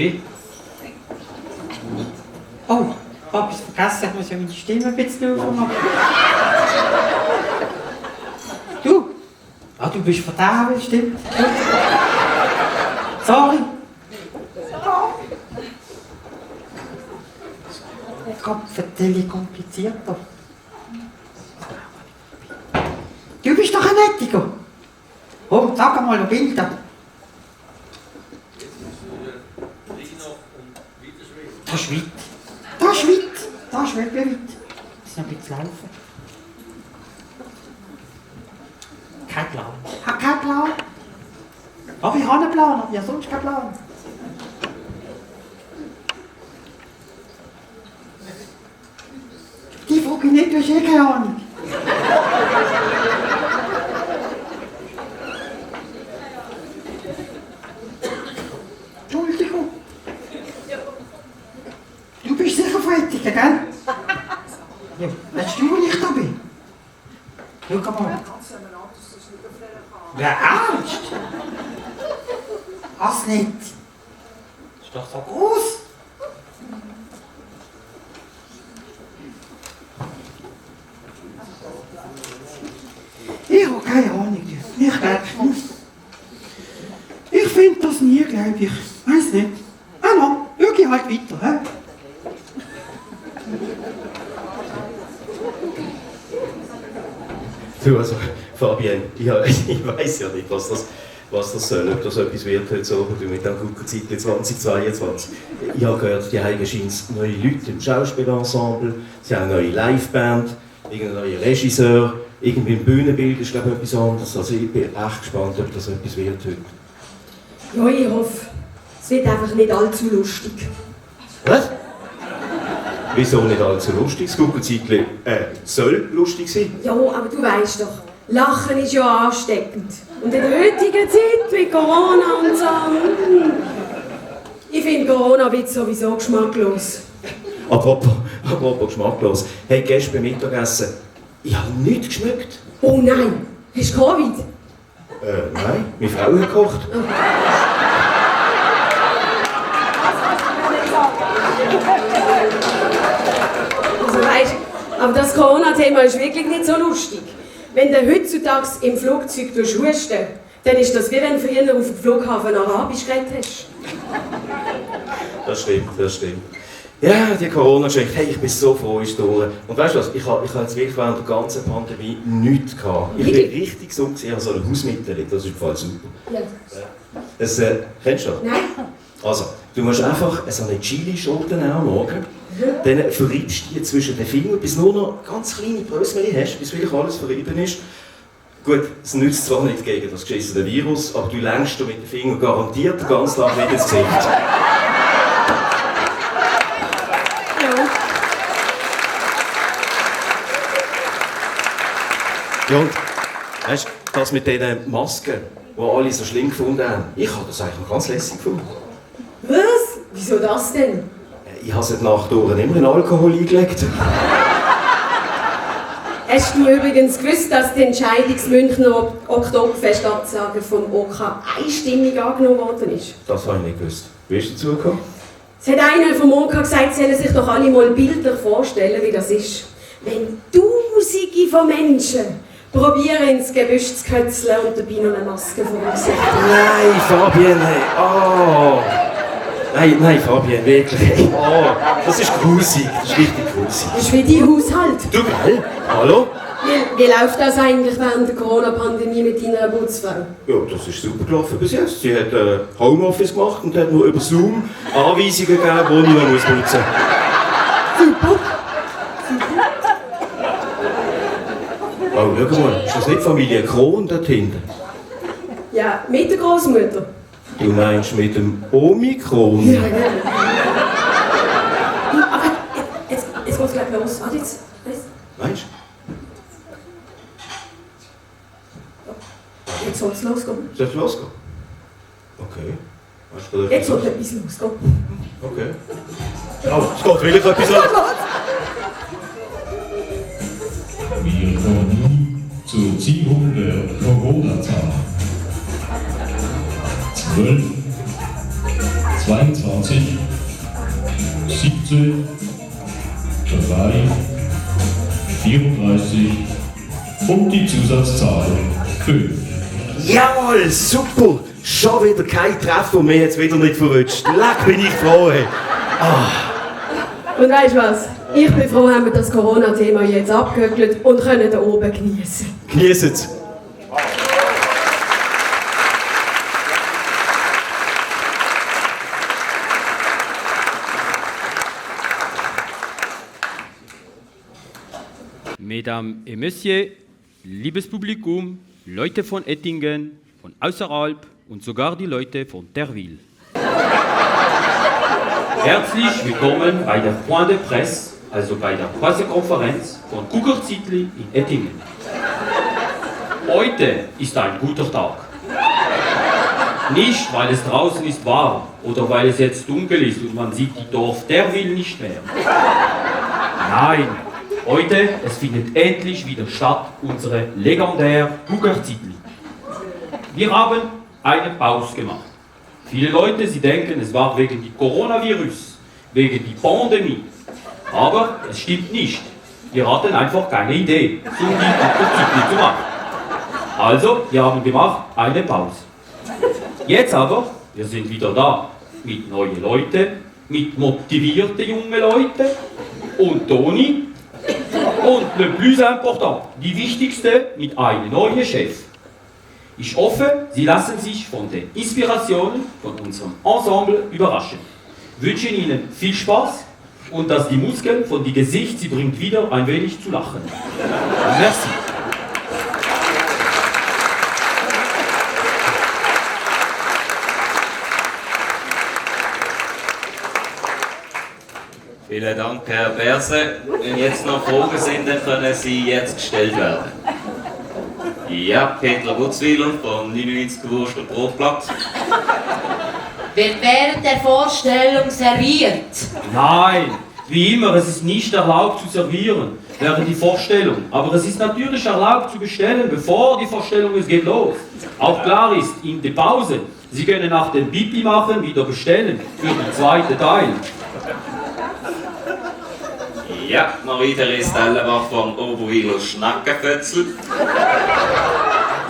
Kaffee. Oh, hab ich's vergessen, ich muss ja meine Stimme ein bisschen aufmachen. Du? Ah, du bist von da, stimmt. Sorry. Kopfvertelle komplizierter. Du bist doch ein Nettiger. Oh, sag mal noch Bilder. Da ist weit. Da ist weit. Da ist wirklich weit. Muss noch ein bisschen laufen. Kein Plan. Ich habe keinen Plan. Aber ich habe einen Plan. Ich habe sonst keinen Plan. Die frage ich nicht, du hast eh keine Ahnung. Entschuldigung. Du bist sicher fertig, gell? Ja, weißt du, wo ich da bin? Schau mal. Wer ernst? Was nicht? Ist doch so groß. Ich habe keine Ahnung. Ich glaube nicht. Ich finde das nie, glaube ich. Weiß nicht. Ah, no, schau ich halt weiter. He? Du, also, Fabienne, ich weiss ja nicht, was das soll, ob das etwas wird heute so mit dem Guckerzeitchen 2022. Ich habe gehört, die haben scheint neue Leute im Schauspielensemble, sie haben eine neue Liveband, irgendeinen neuen Regisseur, irgendwie ein Bühnenbild ist, glaube ich, etwas anderes. Also ich bin echt gespannt, ob das etwas wird heute. Ja, ich hoffe, es wird einfach nicht allzu lustig. Was? Wieso nicht allzu lustig? Das Guckerzeitchen soll lustig sein. Ja, aber du weißt doch, Lachen ist ja ansteckend. Und in der heutigen Zeit mit Corona und so. Ich finde Corona-Witz sowieso geschmacklos. Apropos geschmacklos. Hey, gestern beim Mittagessen, ich habe nichts geschmeckt. Oh nein, hast du Covid? Nein, meine Frau hat gekocht. Also weißt, aber das Corona-Thema ist wirklich nicht so lustig. Wenn du heutzutage im Flugzeug hustest, dann ist das wie wenn du früher auf dem Flughafen Arabisch geredet hast. Das stimmt. Ja, die Corona-Geschichte, hey, ich bin so froh, ist durch. Und weißt du was, ich habe jetzt wirklich während der ganzen Pandemie nichts gehabt. Ich bin richtig gesund, ich habe so eine Hausmittlung, das ist im Fall super. Ja. Das, kennst du das? Nein. Also, du musst einfach so eine Chili-Schote nehmen am Morgen, dann verreibst du die zwischen den Fingern, bis nur noch ganz kleine Brösmeli hast, bis wirklich alles verreiben ist. Gut, es nützt zwar nicht gegen das geschissene Virus, aber du lenkst dir mit den Fingern garantiert den ganzen Tag wieder ins Gesicht. Ja, und weißt du, das mit diesen Masken, die alle so schlimm gefunden haben, ich habe das eigentlich noch ganz lässig gefunden. Was? Wieso das denn? Ich habe es die Nacht durch immer in Alkohol eingelegt. Hast du übrigens gewusst, dass die Entscheidung des Münchner Oktoberfestabsagen vom OK einstimmig angenommen worden ist? Das habe ich nicht gewusst. Wie ist dazu gekommen? Es hat einer vom OK gesagt, sie sollen sich doch alle mal bildlich vorstellen, wie das ist. Wenn Tausende von Menschen probieren, ins Gebüsch zu kötzeln und dabei noch eine Maske vor dem Gesicht haben. Nein, Fabienne! Oh! Nein, Fabienne, wirklich. Oh, das ist grusig. Das ist richtig grusig. Das ist wie dein Haushalt. Du, gell? Hallo? Wie läuft das eigentlich während der Corona-Pandemie mit deiner Putzfrau? Ja, das ist super gelaufen bis jetzt. Sie hat Homeoffice gemacht und hat nur über Zoom Anweisungen gegeben, wo niemand muss putzen. Super. Oh, schau mal, ist das nicht Familie Krohn dort hinten? Ja, mit der Großmutter. Du meinst mit dem Omikron? Ja, genau. Aber jetzt geht's gleich los. Warte jetzt. Meinst Jetzt soll es losgehen. du? Soll es losgehen? Okay. Weißt du, Jetzt soll etwas losgehen. Okay. Oh, es geht wirklich etwas los. Wir kommen zur Ziehung der Corona-Zahl. 12, 32, 22, 17, 3, 34 und die Zusatzzahl 5. Jawohl, super! Schon wieder kein Treffer und mir jetzt wieder nicht verrutscht. Leck, bin ich froh, ey. Und weißt du was? Ich bin froh, haben wir das Corona-Thema jetzt abgehökelt und können da oben genießen. Genießt's. Mesdames et Messieurs, liebes Publikum, Leute von Ettingen, von außerhalb und sogar die Leute von Terwil. Herzlich willkommen bei der Point de Presse, also bei der Pressekonferenz von Kuckerzittli in Ettingen. Heute ist ein guter Tag. Nicht, weil es draußen ist warm oder weil es jetzt dunkel ist und man sieht die Dorf Terwil nicht mehr. Nein, heute, es findet endlich wieder statt, unsere legendäre Kuckerzittli. Wir haben eine Pause gemacht. Viele Leute, sie denken, es war wegen des Coronavirus, wegen der Pandemie. Aber es stimmt nicht. Wir hatten einfach keine Idee, um die Kuckerzittli zu machen. Also, wir haben gemacht eine Pause. Jetzt aber, wir sind wieder da. Mit neuen Leuten, mit motivierten jungen Leuten und Toni. Und le plus important, die wichtigste, mit einem neuen Chef. Ich hoffe, Sie lassen sich von den Inspirationen von unserem Ensemble überraschen. Wünschen Ihnen viel Spaß und dass die Muskeln von die Gesicht sie bringt wieder ein wenig zu lachen. Merci. Vielen Dank, Herr Berse. Wenn jetzt noch Fragen sind, dann können sie jetzt gestellt werden. Ja, Peter Gutzwiler vom 99 Wurster Brotblatt. Wird während der Vorstellung serviert? Nein, wie immer, es ist nicht erlaubt zu servieren während die Vorstellung. Aber es ist natürlich erlaubt zu bestellen, bevor die Vorstellung es geht los. Auch klar ist, in der Pause, Sie können nach dem Pipi machen, wieder bestellen für den zweiten Teil. Ja, Marie-Therese Dellenbach vom Oberwiller Schnackenfötzel.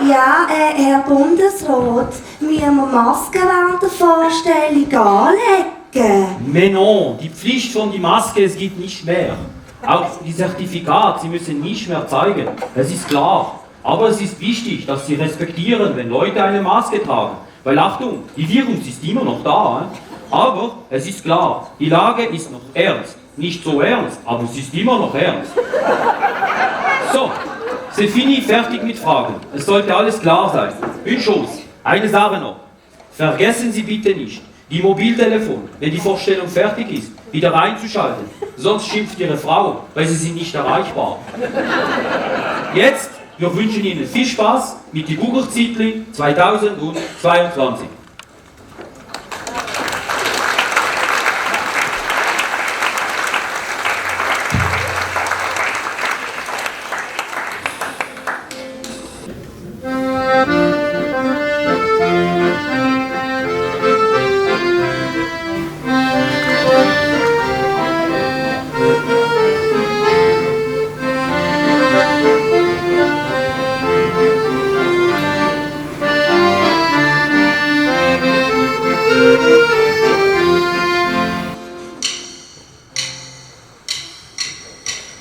Ja, Herr Bundesrat, müssen wir Masken während der Vorstellung anlegen? Mais non, die Pflicht von die Maske, es gibt nicht mehr. Auch die Zertifikat, Sie müssen nicht mehr zeigen. Es ist klar. Aber es ist wichtig, dass Sie respektieren, wenn Leute eine Maske tragen. Weil Achtung, die Virus ist immer noch da. Aber es ist klar, die Lage ist noch ernst. Nicht so ernst, aber es ist immer noch ernst. So, c'est fini, fertig mit Fragen. Es sollte alles klar sein. Une chose, eine Sache noch. Vergessen Sie bitte nicht, die Mobiltelefon, wenn die Vorstellung fertig ist, wieder einzuschalten. Sonst schimpft Ihre Frau, weil Sie sind nicht erreichbar. Jetzt, wir wünschen Ihnen viel Spaß mit die Kuckerzittli 2022.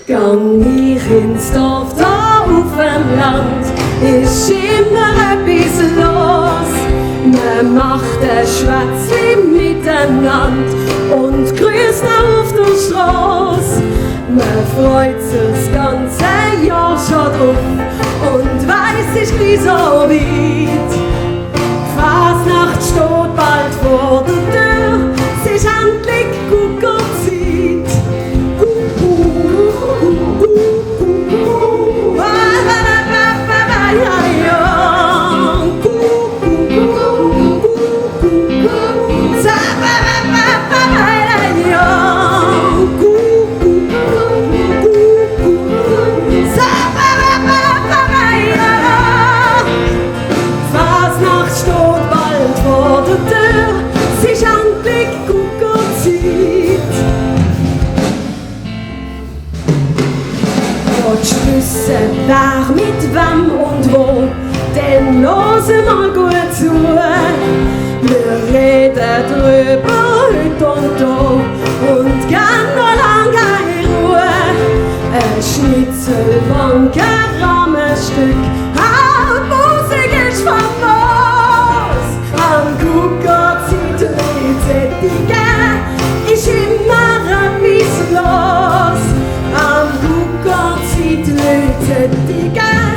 Gang ich ins Dorf da auf dem Land, ist immer etwas los. Man macht ein Schwätzchen miteinander und grüßt auf der Straße. Man freut sich das ganze Jahr schon drauf und weiss, ist gleich so weit. Die Fasnacht steht bald vor der Tür, es ist endlich Kuckerzeit. Fasnacht steht bald vor der Tür, sie ist wer mit wem und wo, dann hören wir gut zu. Wir reden drüber heute und da und gern noch lange in Ruhe. Ein Schnitzel, Wanke, Rahmenstück, Musik ist famos. Am Guckerzeit Sättigen ist immer etwas los. Am Guckerzeit Sättigen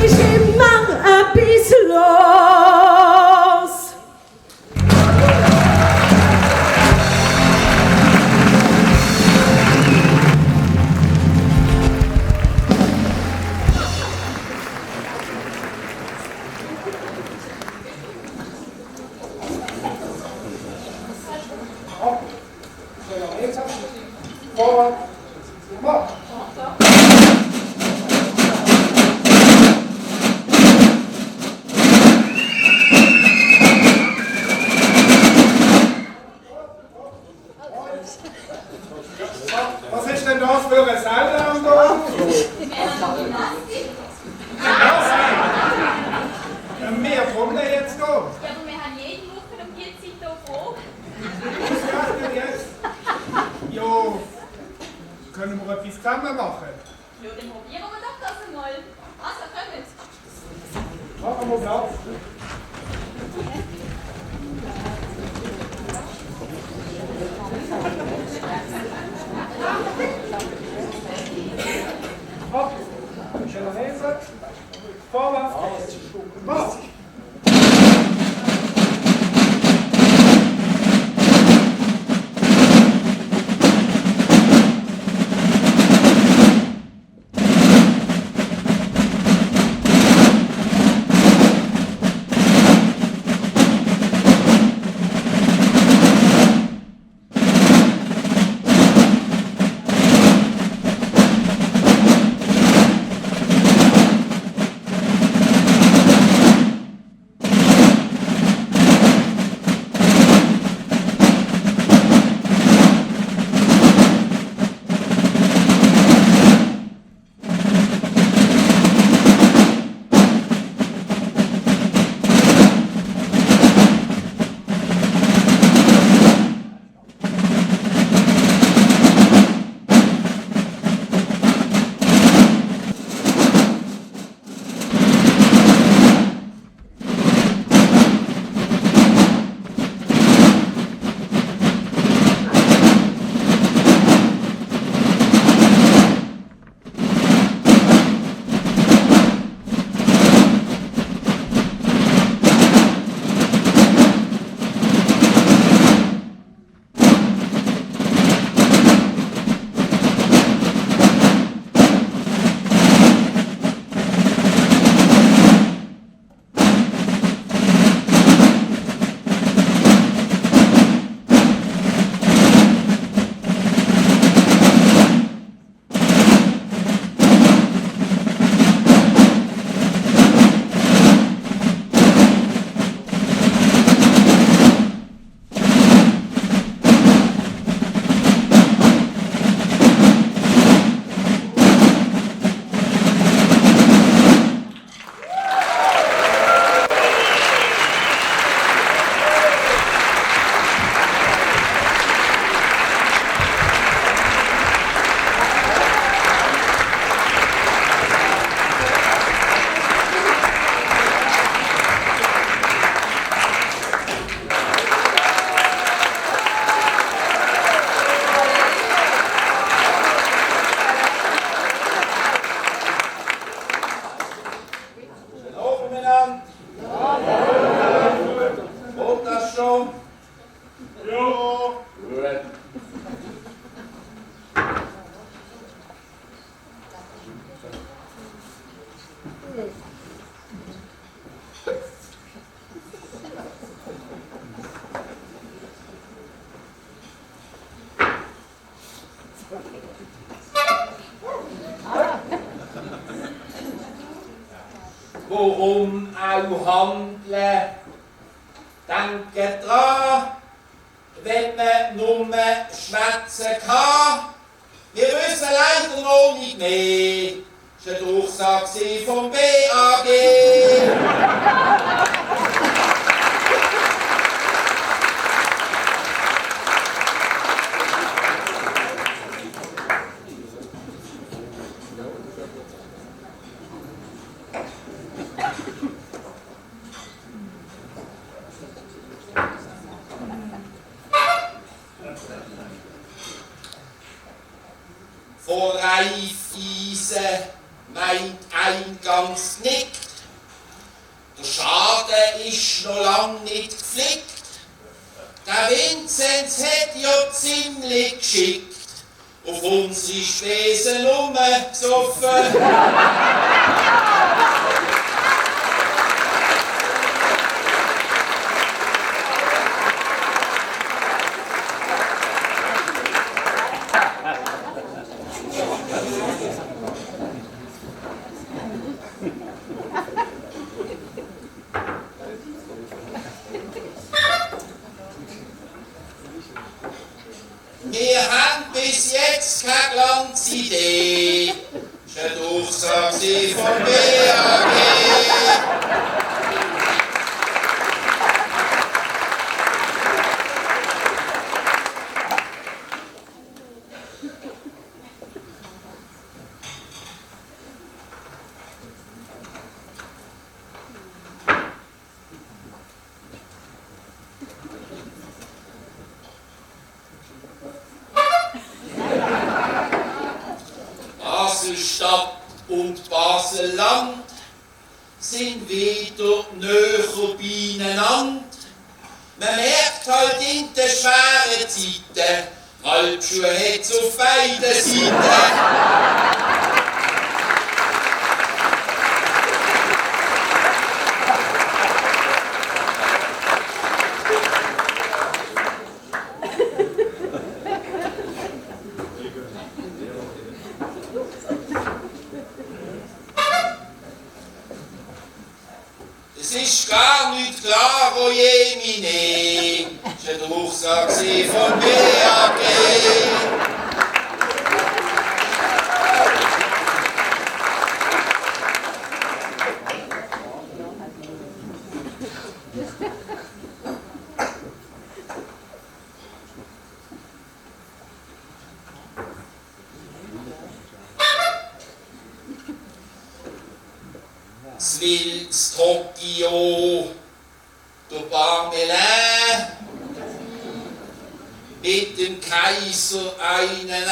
ist immer etwas los. Was ist denn das für ein Seilraum da? Wir kommen jetzt da. Ja, aber wir haben jede Woche um die Zeit hier vor. Was macht ihr jetzt? Ja, können wir etwas zusammen machen? Ja, dann probieren wir doch das einmal. Also, kommt. Machen wir Platz. Ab, schneller lesen. Vorwärts. Was? Worum auch handeln? Denkt dran, wenn man nur schwätzen kann. Wir wissen leider noch nicht mehr. ist ein Durchsage vom BAG. Von Raiffeisen meint eingangs nickt, der Schaden ist noch lang nicht geflickt. Der Vinzenz hat ja ziemlich geschickt auf unsere Spesen rumgesoffen. Wir haben bis jetzt keine Glanzidee, ist eine Durchsage vom BAG. Basel-Stadt und Basel-Land sind wieder näher beieinander. Man merkt halt in den schweren Zeiten, Halbschuhe hat's auf beiden Seiten. Es ist gar nicht klar, wo jemine, ist eine Durchsage vom BAG. Zwils Tokio, der Parmelin, mit dem Kaiser einen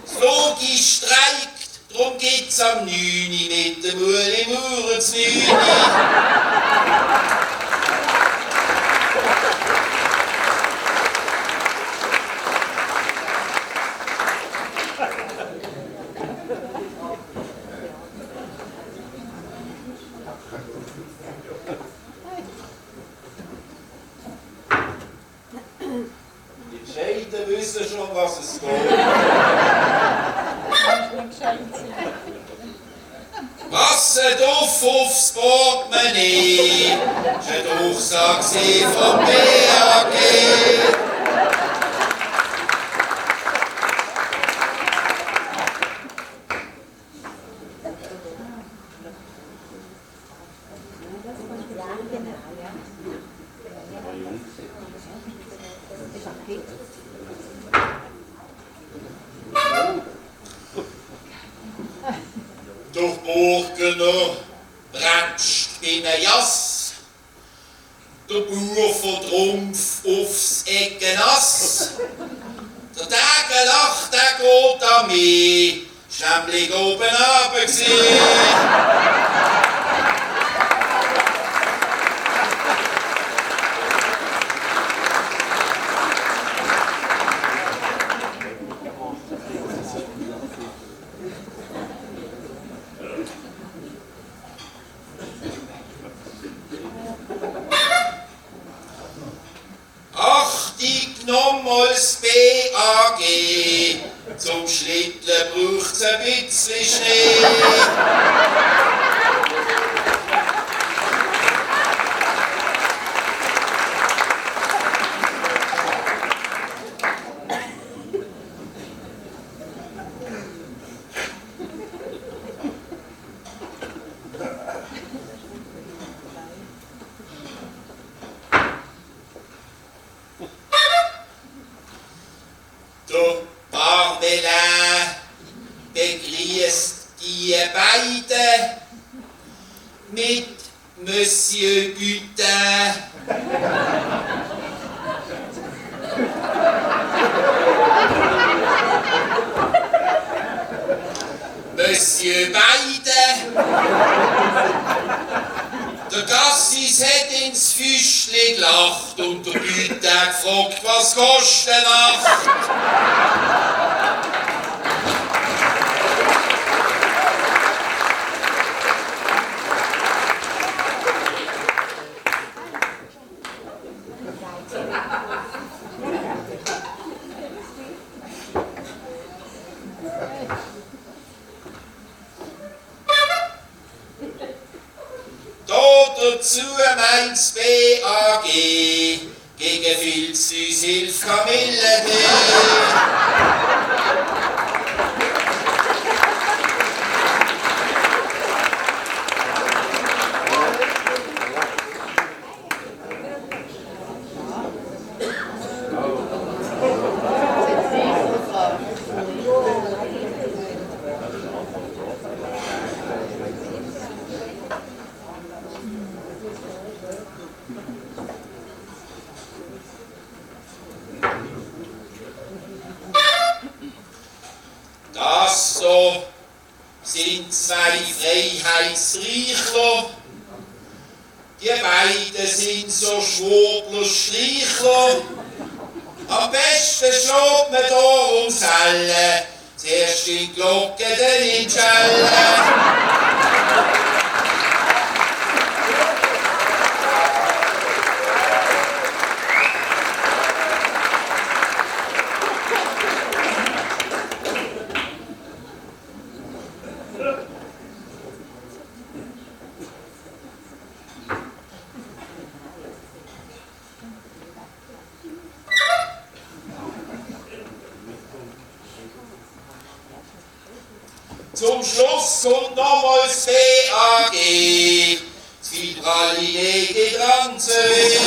Das Logi streikt, drum geht's am 9 mit dem Ueli Murens 9. Die Gescheiten wissen schon, was es geht. Passet aufs Portemonnaie, ist eine Durchsage vom BAG. Durch Burgener bretscht in ein Jass, der Bauer von Trumpf aufs Eckenass. Der Tage lacht, der geht an mich, ist nämlich oben runter gsi. Achtung nochmals BAG, zum Schlitteln braucht's ein bisschen Schnee. er gefragt, was kostet die Nacht? Dazu meint's BAG, gegen Filzsüß hilft Kamillentee. Das so sind zwei Freiheitsreichler. Die beiden sind so Schwurbler-Streichler. Am besten schlägt man da ums Helle, zuerst in die Glocke, dann in die Schelle. Zum Schluss kommt nochmals BAG, das Praliné geht ganz weh.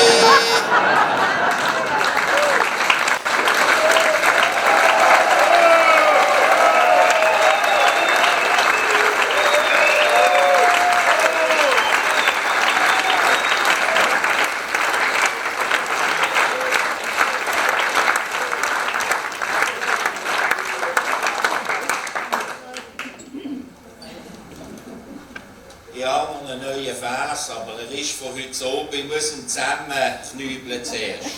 Ich habe noch einen neuen Vers, aber er ist von heute oben. Ich muss ihn zusammenknübeln zuerst.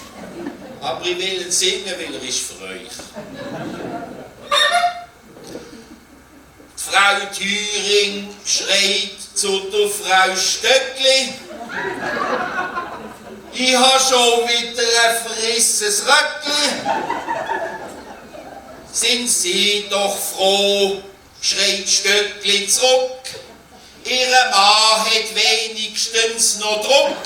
Aber ich will ihn singen, weil er ist für euch. Die Frau Thüring schreit zu der Frau Stöckli. Ich habe schon wieder ein frisses Röckli. Sind Sie doch froh, schreit Stöckli zurück. Ihr Mann hat wenigstens noch Druck.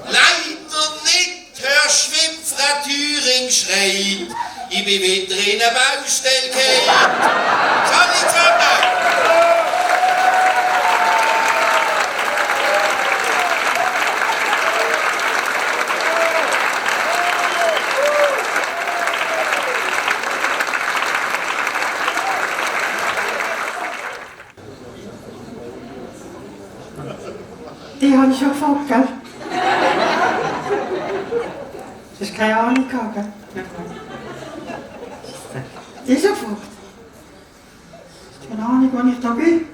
Leider nicht, hörst du, wie Frau Thüring schreit. Ich bin wieder in eine Baustelle gefallen. Salut zusammen! Die habe ich schon gefragt, gell? Du hast keine Ahnung gehabt, gell? Die ist schon gefragt. Hast du keine Ahnung, wann ich da bin?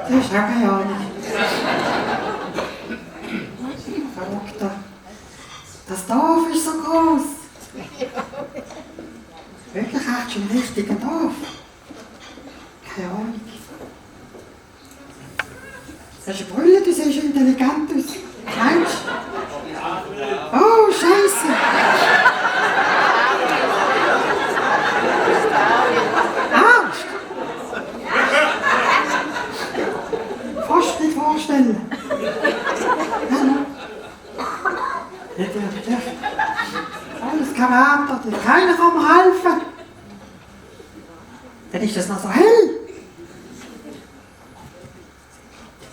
Du hast auch keine Ahnung. Verrückter. Das Dorf ist so groß. Wirklich echt schon ein richtiger Dorf. Keine Ahnung. Du hast eine Brille, du siehst intelligent aus. Meinst du? Oh, Scheiße! Angst! Fast nicht vorstellen. Alles kein Wetter, keiner kann mir helfen. Dann ist das noch so hell.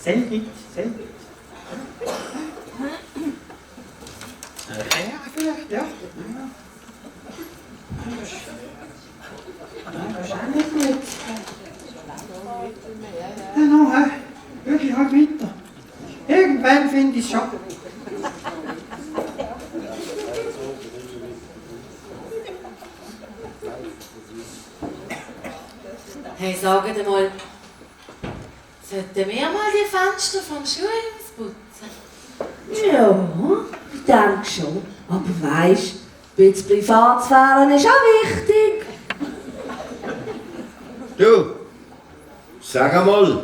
Sehr gut, sehr gut. Ja, vielleicht, ja. Das ist auch nicht gut. Ja, noch, wirklich halt weiter. Irgendwann finde ich es schon. Hey, sagt mal, sollten wir mal die Fenster vom Schulhaus putzen? Ja, ich denke schon. Aber weisst, ein bisschen Privatsphäre ist auch wichtig. Du, sag einmal,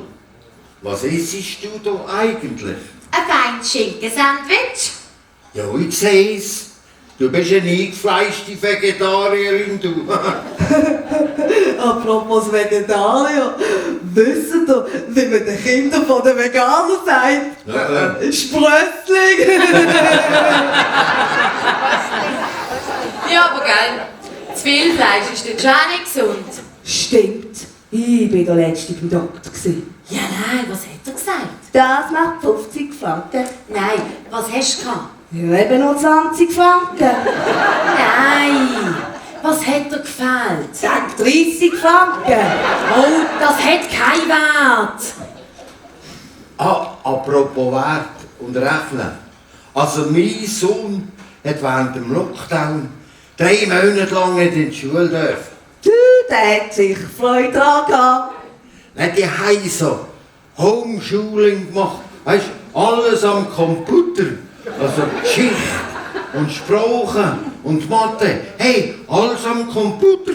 was isst du da eigentlich? Ein feines Schinkensandwich. Ja, ich seh's. Du bist eine eingefleischte Vegetarierin, du. Apropos Vegetarier, wisst ihr, wie man den Kindern von den Veganern sagt? Sprössling! Ja, aber gell, zu viel Fleisch ist dann schon auch nicht gesund. Stimmt. Ich war der Letzte beim Doktor. Ja, nein, was hat er gesagt? Das macht 50 Franken. Nein, was hast du gehabt? Ja, eben nur 20 Franken. Nein, was hat dir gefehlt? Sag 30 Franken. Oh, das hat keinen Wert. Apropos Wert und Rechnen. Also mein Sohn hat während dem Lockdown 3 Monate lang nicht in die Schule dürfen. Du, der hat sich Freude daran gehabt. Nicht die haben so Homeschooling gemacht. Weißt du, alles am Computer. Also Geschichte und Sprache und Mathe. Hey, alles am Computer.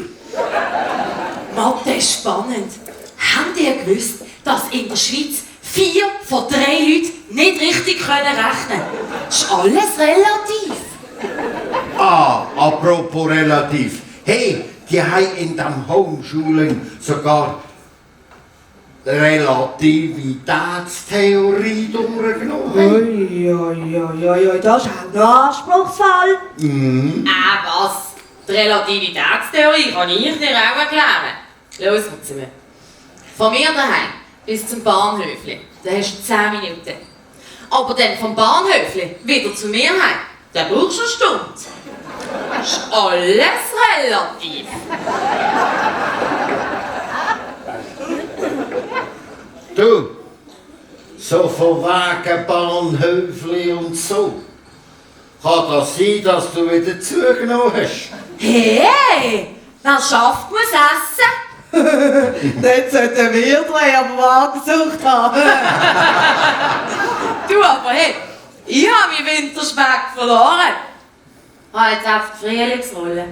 Mathe ist spannend. Habt ihr gewusst, dass in der Schweiz 4 von 3 Leuten nicht richtig rechnen können? Das ist alles relativ. Apropos relativ. Hey, die haben in dem Homeschooling sogar Relativitätstheorie durchgenommen. Ui, das ist auch noch anspruchsvoll. Was? Die Relativitätstheorie kann ich dir auch erklären. Los, mir. Von mir daheim bis zum Bahnhöfli, da hast du 10 Minuten. Aber dann vom Bahnhöfli wieder zu mir heim, da brauchst du eine Stunde. Das ist alles relativ. Du, so von wegen Bahnhöfli und so. Kann das sein, dass du wieder zugenommen hast? Hey, wer schafft, muss essen. Dort sollten wir drei aber Magersucht haben. Du, aber hey, ich habe meinen Winterspeck verloren. Ich habe jetzt auf die Frühlingsrolle.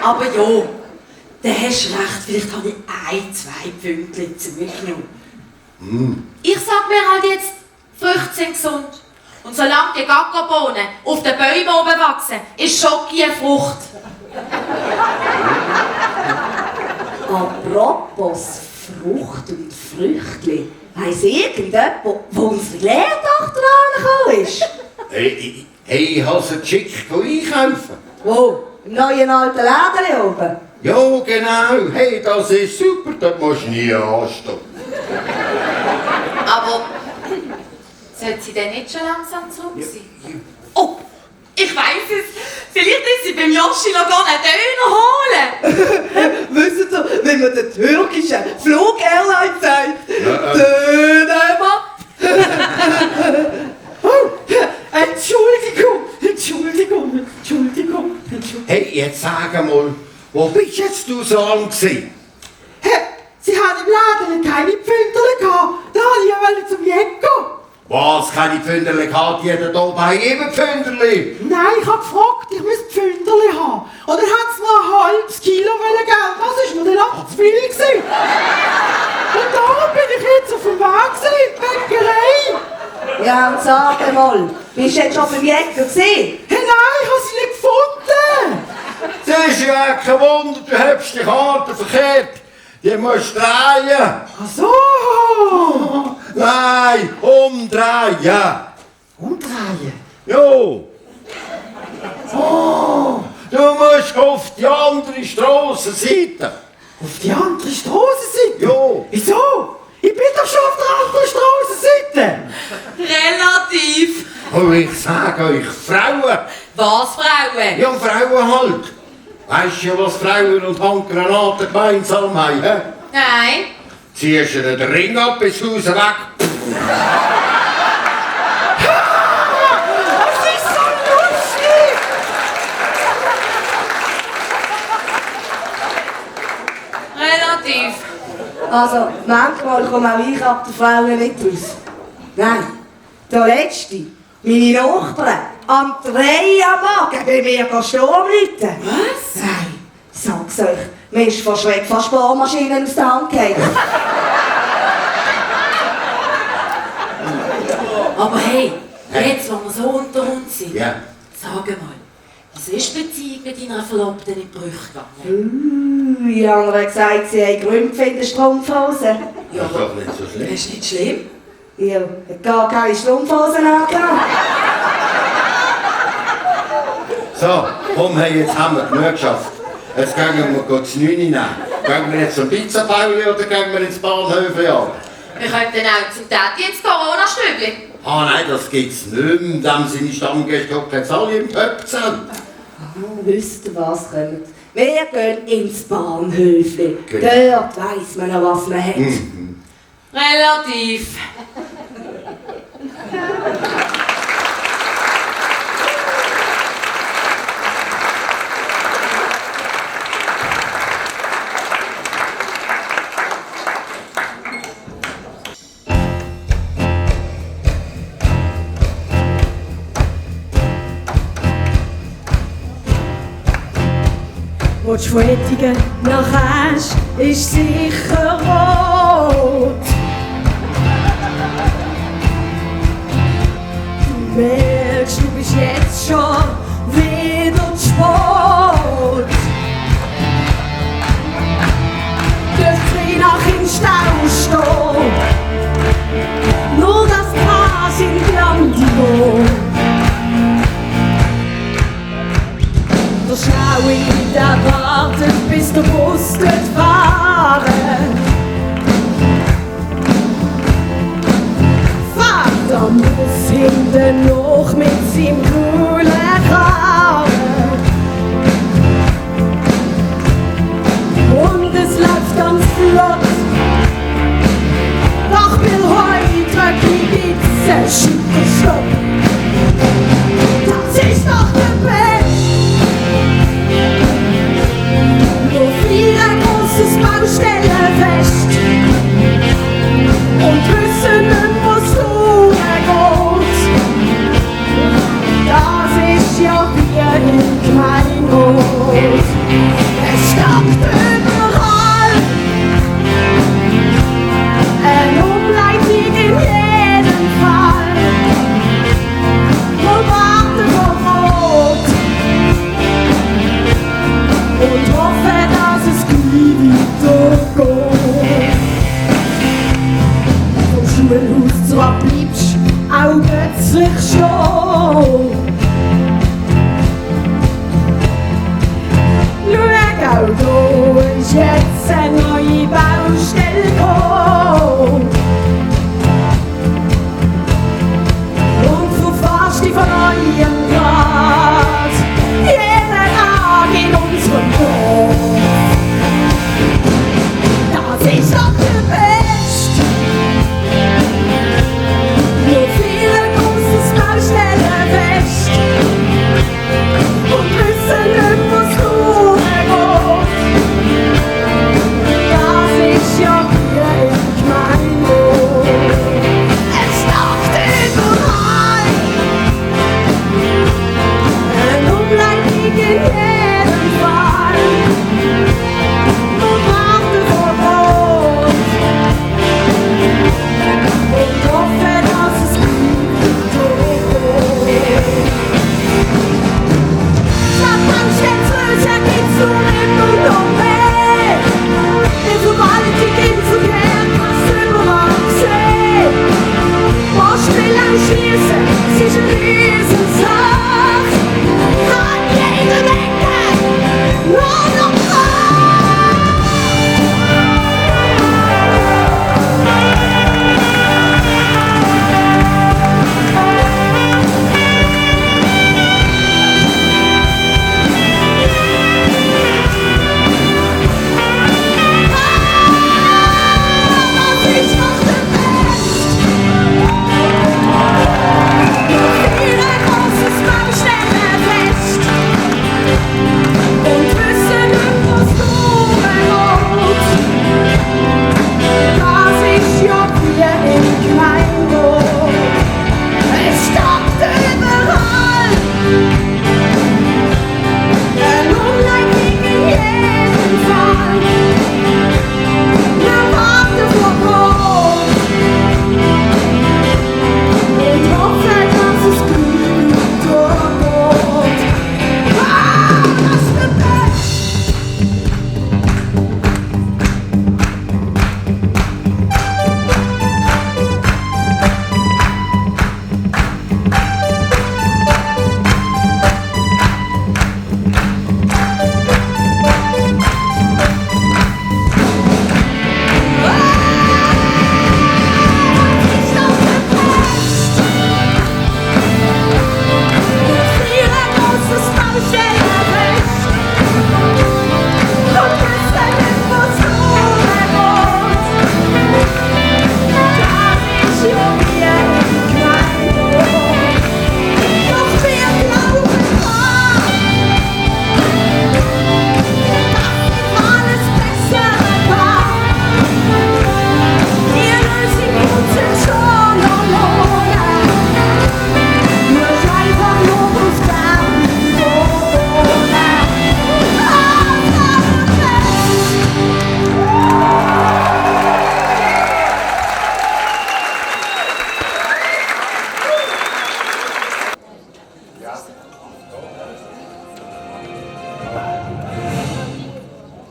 Aber ja, da hast du recht, vielleicht habe ich 1-2 Pünktchen zugenommen. Ich sag mir halt jetzt, Früchte sind gesund. Und solange die Gackerbohnen auf den Bäumen oben wachsen, ist Schoki eine Frucht. Apropos Frucht und Früchtli. Weiss irgendjemand, wo unsere Lehrtochter angekommen ist? Hey, ich habe sie geschickt einkaufen. Wo? Im neuen alten Läden oben? Ja, genau. Hey, das ist super, das musst du nie anstehen. Aber sollte sie denn nicht schon langsam zurück sein? Oh, ich weiss es. Vielleicht ist sie beim Joshi noch gar einen Döner holen. Wisst ihr, wie man den türkischen Flug-Airline sagt? Dönermann! Oh, Entschuldigung. Hey, jetzt sag mal, wo bist jetzt du so lang gewesen? Hey, Sie haben im Laden keine Pfünderle gehabt. Da wollte ich zum Jäger. Was, keine Pfünderle gehabt? Jeder hier bei jedem Pfünderle? Nein, ich habe gefragt, ich müsste Pfünderle haben. Und dann hat es mir ein halbes Kilo geben. Das war mir dann auch zu viel gewesen. Und darum bin ich jetzt auf dem Weg in die Bäckerei. Ja, und sag mal, bist du jetzt schon beim Jäger gewesen? Hey, nein, ich habe sie nicht gefunden. Das ist ja kein Wunder, du hast die Karte verkehrt. Die musst du drehen. Ach so. Nein, umdrehen. Umdrehen? Jo. Oh, du musst auf die andere Strassenseite. Auf die andere Strassenseite? Jo. Wieso? Ich bin doch schon auf der anderen Strassenseite. Relativ. Oh, ich sage euch, Frauen. Was, Frauen? Ja, Frauen halt. Weisst du, was Frauen und Handgranaten gemeinsam haben? He? Nein. Ziehst du den Ring ab, bis Haus weg. Das ist so lustig! Also, manchmal komme auch ich ab der Frauen nicht raus. Nein, der Letzte, meine Nachbarn, am 3 am Morgen bei mir Sturm läuten. Was? Nein, sag's euch, mir ist vor Schreck fast Sparmaschinen aus der Hand gefallen. Aber hey, jetzt, wo wir so unter uns sind, Ja. sag mal, wieso ist die Beziehung mit deiner Verlobten in die Brüche gegangen? Die anderen haben gesagt, sie haben Gründe in den Strumpfhosen. Das ist doch nicht so schlimm. Das ist nicht schlimm. Ja, hat gar keine Strumpfhosen angehabt. So, komm, hey, jetzt haben wir genug geschafft. Jetzt gehen wir gut zu 9 nehmen. Gehen wir jetzt zum Pizzapauli oder gehen wir ins Bahnhof ja? Wir könnten auch zum Tati ins Corona-Stübli. Ah nein, das gibt's nicht mehr. In dem Sinne Stammgäste hocken jetzt alle im Pöpfzelt. Wisst ihr was, kommt? Wir gehen ins Bahnhöfli. Genau. Dort weiss man noch, was man hat. Relativ. Wo die Schwettigen nach Asch ist sicher rot. Du merkst, du bist jetzt schon wieder zu spät. Dürft ihr nach im Stau stehen, nur das Gras in Glandigo. Der Schlaue, der wartet, bis der Bus dort fahren. Vater muss hinten noch mit seinem coolen Kran.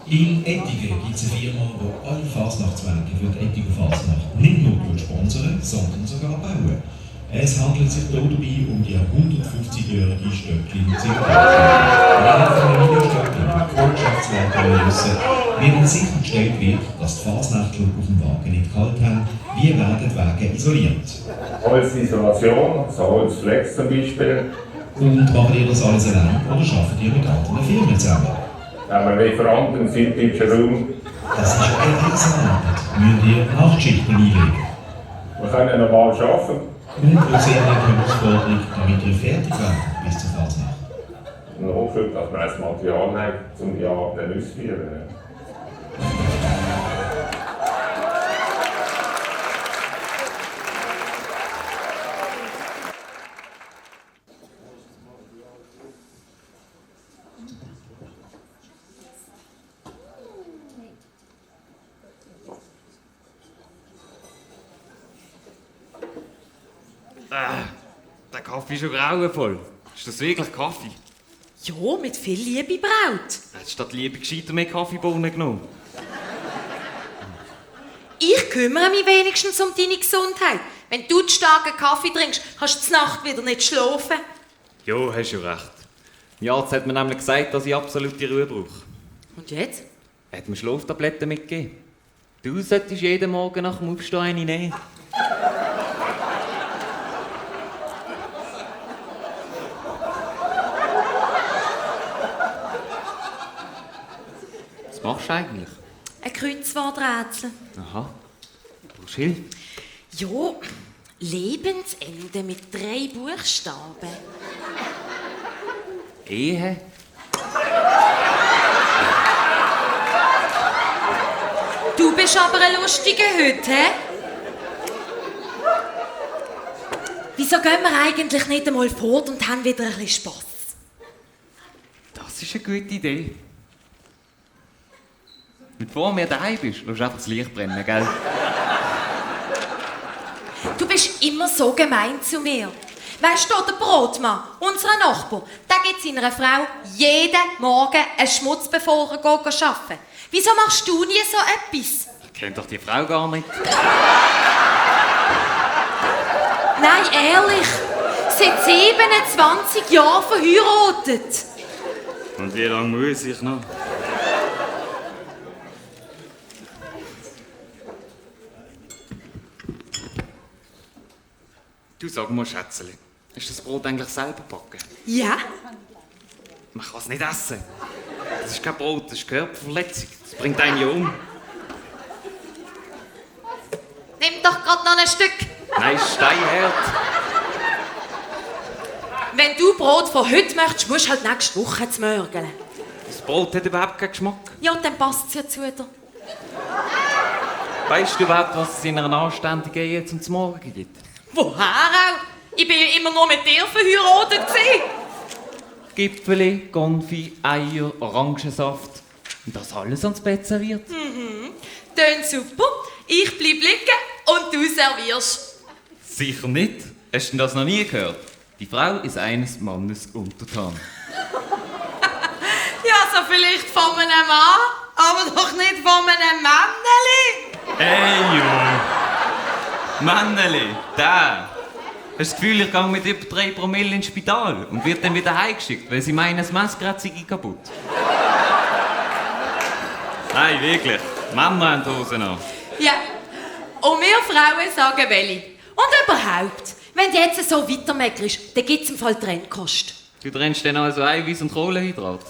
In Ettigen gibt es eine Firma, die alle Fasnachtswege für die Ettiger Fasnacht nicht nur sponsern, sondern sogar bauen. Es handelt sich hier dabei um die 150-jährige Stöckli-Zitterkirche. Während von der Videostöckli mit Wirtschaftsleiter wissen, während sichergestellt wird, dass die Fasnächtler auf dem Wagen nicht kalt haben, wie werden die Wege isoliert. Holzisolation, so Holzflex zum Beispiel. Und macht ihr das alles allein oder arbeitet ihr mit anderen Firmen zusammen? Haben wir Lieferanten im süddeutschen Raum. Das ist eine Riesenarbeit. Müsst ihr Nachtschichten einlegen? Wir können normal arbeiten. Und wo sehen ihr die Herausforderung, damit ihr fertig werdet bis zur Fasnacht? Und hoffen, dass wir das Material haben, um die Arbeit auszuführen. Der Kaffee ist schon grauenvoll. Ist das wirklich Kaffee? Ja, mit viel Liebe braut. Hättest du statt Liebe gescheiter mehr Kaffeebohnen genommen? Ich kümmere mich wenigstens um deine Gesundheit. Wenn du zu starken Kaffee trinkst, kannst du die Nacht wieder nicht schlafen. Ja, hast du recht. Mein Arzt hat mir nämlich gesagt, dass ich absolute Ruhe brauche. Und jetzt? Er hat mir Schlaftabletten mitgegeben. Du solltest jeden Morgen nach dem Aufstehen eine nehmen. Was machst du eigentlich? Ein Kreuzworträtsel. Aha. Brauchst du Hilfe? Ja, Lebensende mit 3 Buchstaben. Ehe? Du bist aber ein lustiger heute, hä? Wieso gehen wir eigentlich nicht einmal fort und haben wieder ein bisschen Spass? Das ist eine gute Idee. Bevor du daheim bist, lässt du einfach das Licht brennen, gell? Du bist immer so gemein zu mir. Weißt du, der Brotmann, unser Nachbar, der gibt seiner Frau jeden Morgen einen Schmutz, bevor er arbeiten. Wieso machst du nie so etwas? Kennt doch die Frau gar nicht. Nein, ehrlich. Seit 27 Jahren verheiratet. Und wie lange muss ich noch? Du, sag mal, Schätzeli, hast du das Brot eigentlich selber gebacken? Ja. Man kann es nicht essen. Das ist kein Brot, das ist Körperverletzung. Das bringt einen ja um. Nimm doch gerade noch ein Stück. Nein, steinhart. Wenn du Brot von heute möchtest, musst du halt nächste Woche zu mörgeln. Das Brot hat überhaupt keinen Geschmack. Ja, dann passt es ja zu dir. Weißt du überhaupt, was es in einer anständigen Ehe zum Morgen gibt? Woher auch? Ich bin ja immer nur mit dir verheiratet gewesen. Gipfeli, Konfi, Eier, Orangensaft. Und das alles ans Bett serviert. Tönt super. Ich bleib liegen und du servierst. Sicher nicht. Hast du das noch nie gehört? Die Frau ist eines Mannes untertan. Ja, so vielleicht von einem Mann, aber doch nicht von einem Männeli. Hey, jo! Männeli, der! Hast du das Gefühl, ich gehe mit über 3 Promille ins Spital und wird dann wieder heimgeschickt, weil sie meinen, das Messgerät sei kaputt? Nein, wirklich. Männer haben die Hosen an. Ja, und wir Frauen sagen welche. Und überhaupt, wenn du jetzt so weitermeckerst, dann gibt es im Fall Trennkost. Du trennst dann also Eiweiß und Kohlenhydrat?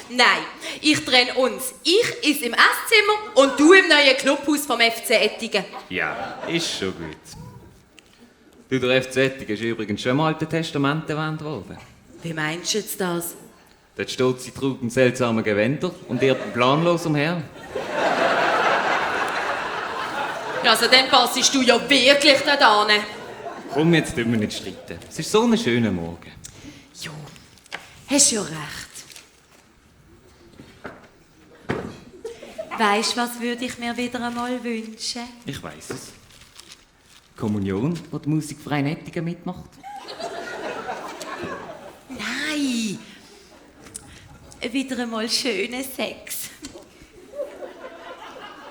Nein, ich trenne uns. Ich esse im Esszimmer und du im neuen Clubhaus vom FC Ettigen. Ja, ist schon gut. Du, der FC Ettigen ist übrigens schon im Alten Testament erwähnt worden. Wie meinst du jetzt das? Dort steht, sie trugen seltsame Gewänder und irrten planlos umher. Also dann passest du ja wirklich da hin. Komm, jetzt tun wir nicht streiten. Es ist so ein schöner Morgen. Jo, hast ja recht. Weisst du, was würde ich mir wieder einmal wünschen? Ich weiss es. Kommunion, wo die Musikverein Ettigen mitmacht. Nein! Wieder einmal schönen Sex.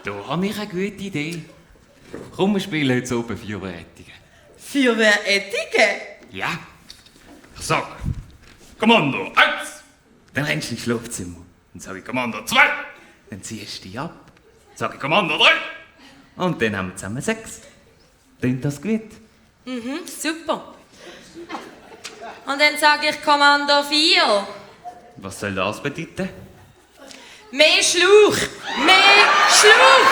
Da habe ich eine gute Idee. Komm, wir spielen heute oben Feuerwehrrettige. Feuerwehrrettige? Ja. Ich sag, Kommando 1. Dann rennst du ins Schlafzimmer. Dann sage ich Kommando 2. Dann ziehst du dich ab. Dann sage ich Kommando 3. Und dann haben wir zusammen 6. Klingt das gut? Mhm, super. Und dann sage ich Kommando 4. Was soll das bedeuten? Mehr Schlauch! Mehr Schlauch!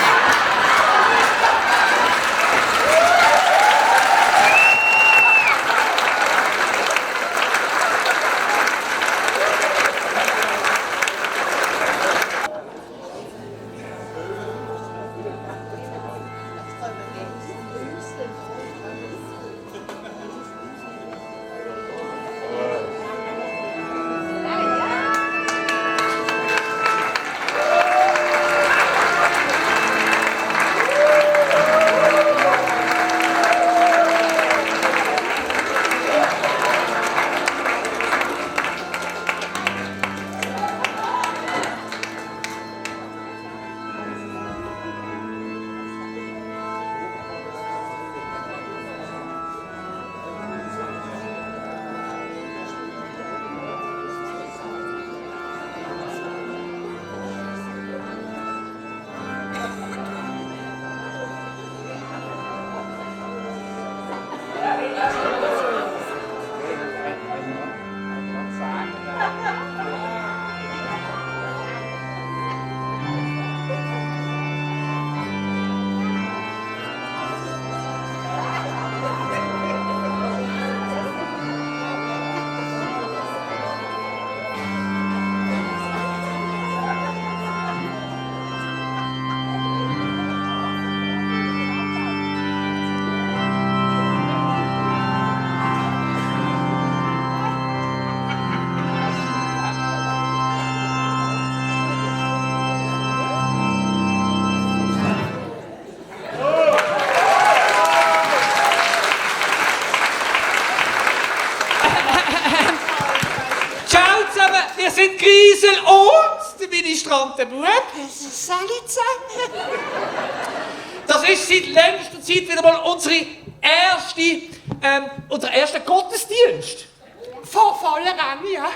Wir sind Griesel und der Ministrant der Bub. Salut zusammen. Das ist seit längster Zeit wieder mal unser erster Gottesdienst. Vor voller Rang, ja.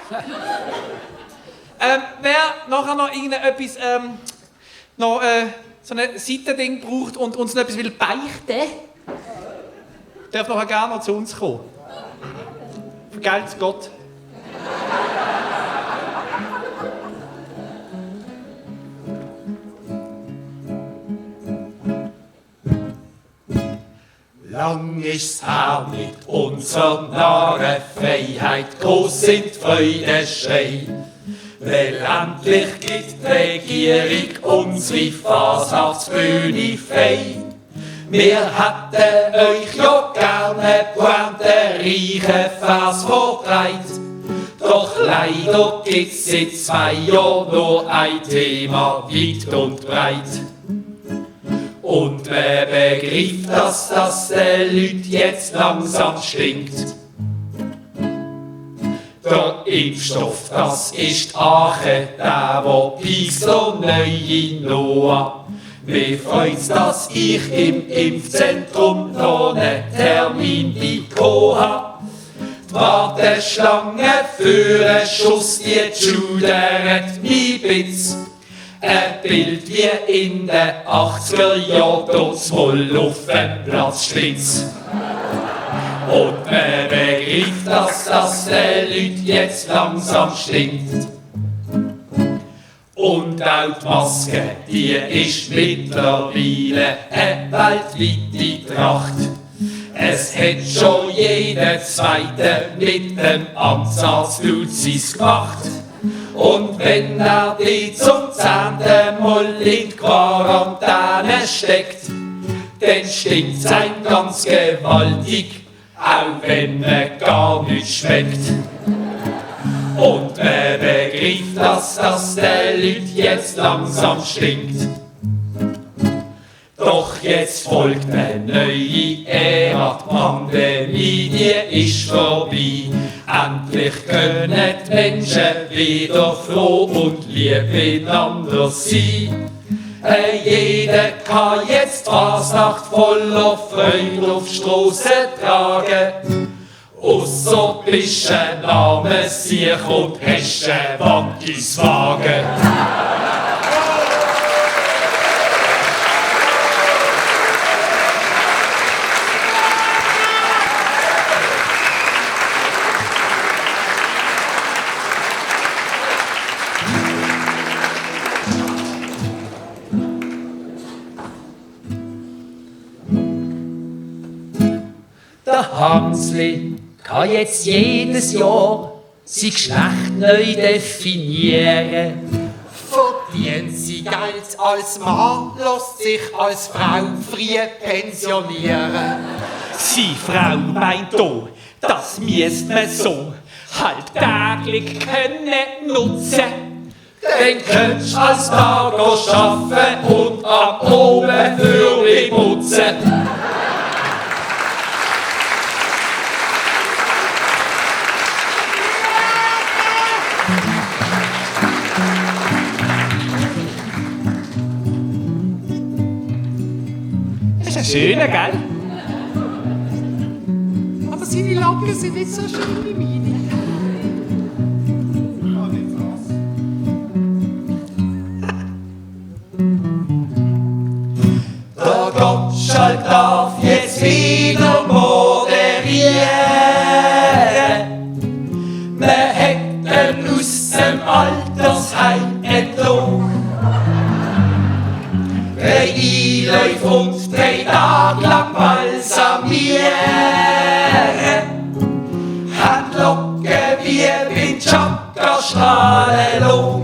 Wer nachher noch irgendetwas, so ein Seitending braucht und uns noch etwas will beichten, darf nachher gerne noch zu uns kommen. Vergelt's Gott. Lang ist's her mit unserer Narrenfreiheit, groß sind Freudeschrei. Weil endlich gibt die Regierung unsere Fasnachtsbühne frei. Wir hätten euch ja gerne Pointe reiche Vers vortreit. Doch leider gibt's seit 2 Jahren nur ein Thema weit und breit. Und wer begreift, dass das den Leuten jetzt langsam stinkt? Der Impfstoff, das ist Aachen, der Pixel neu in Noah. Mir freut's, dass ich im Impfzentrum noch einen Termin bekommen hab. Die Warteschlange für einen Schuss, die schudert mich bitz. Ein Bild wie in den 80er Jahren, dort mal auf dem Platz Schlitz. Und man begreift, dass das den Leuten jetzt langsam stinkt. Und auch die Maske, die ist mittlerweile eine weltweite Tracht. Es hat schon jeder Zweite mit dem Amtsarzt Luzis gemacht. Und wenn er die zum 10. Mal in Quarantäne steckt, dann stinkt's ein ganz gewaltig, auch wenn er gar nicht schmeckt. Und man begreift, dass das den Leuten jetzt langsam stinkt. Doch jetzt folgt eine neue Ära, die Pandemie, die ist vorbei. Endlich können die Menschen wieder froh und lieb miteinander sein. Jeder kann jetzt Fasnacht voller Freude auf die Strasse tragen. Ausser bist ein armes Siech und hast ein Wackiswagen. Der Hansli kann jetzt jedes Jahr sein Geschlecht neu definieren. Verdient sie Geld als Mann, lässt sich als Frau früh pensionieren. Sie Frau meint da, das müsst man so halt täglich können nutzen. Dann könntest du als Tag arbeiten und am Oben für putzen. Das ist ein schöner, gell? Aber seine Locken sind nicht so schön wie meine. Der Gottschalk darf jetzt wieder moderieren. Man hat ihn aus dem Altersheim entlohnt. Der einläuft und 3 Tage lang balsamieren. Hat Locken wie Winchaka Strahlenlohn.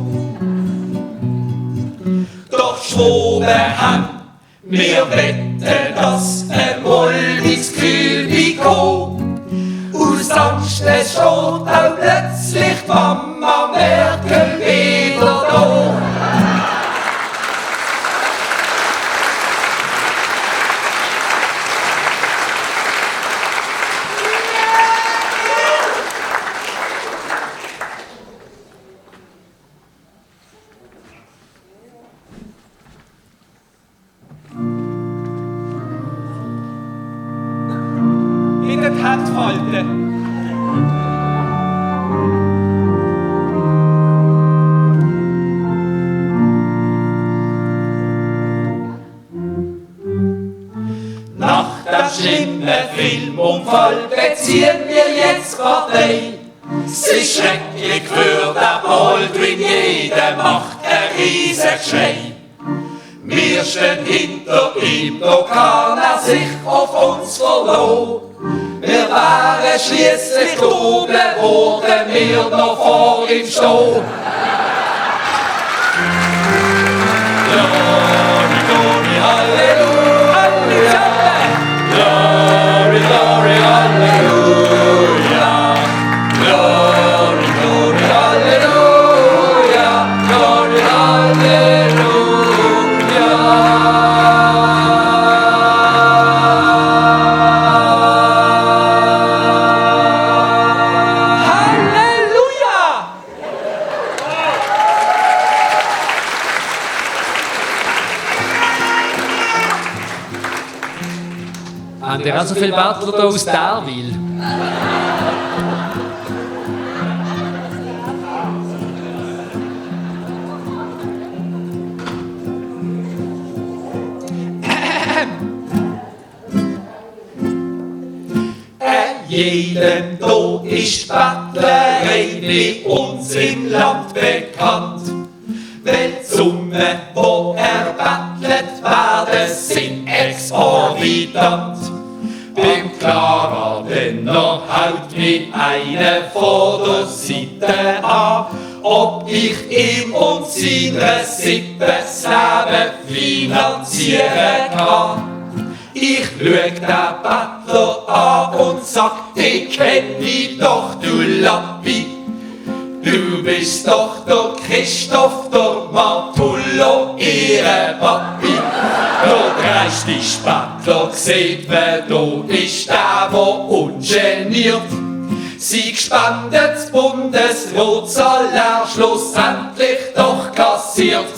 Doch schwoben haben wir wetten, dass einmal ins Kühl kommt. Aus Angst, es steht auch plötzlich die Mama Merkel wieder da. In den Hand halten. Nach dem schlimmen Filmunfall beziehen wir jetzt Partei. Es ist schrecklich für den Baldwin, jeder macht ein Riesengeschrei. Wir stehen hinter ihm, da kann er sich auf uns verlassen. Wir wären schliesslich oben, würden wir noch vor ihm stehen. Glory, glory, Halleluja. Glory, glory, Halleluja. Glory, glory, Halleluja. Glory, Halleluja. Habt ihr auch so viele Bettler hier aus Derwil? Jedem hier ist Bettlerei bei uns im Land bekannt. Weil die Summen, wo er bettelt, werden sind exorbitant. Beim Clara Denner haut mich einer von der Seite an, ob ich ihm und seine Sippe das Leben finanzieren kann. Ich schau den Bettler an und sag, ich kenn dich doch, du Lappi. Du bist doch der Christoph, der Martullo, ihre Papi. Der dreiste Bettler sieht man, da ist der, der ungeniert sein gespendetes Bundesrotsalär schlussendlich doch kassiert.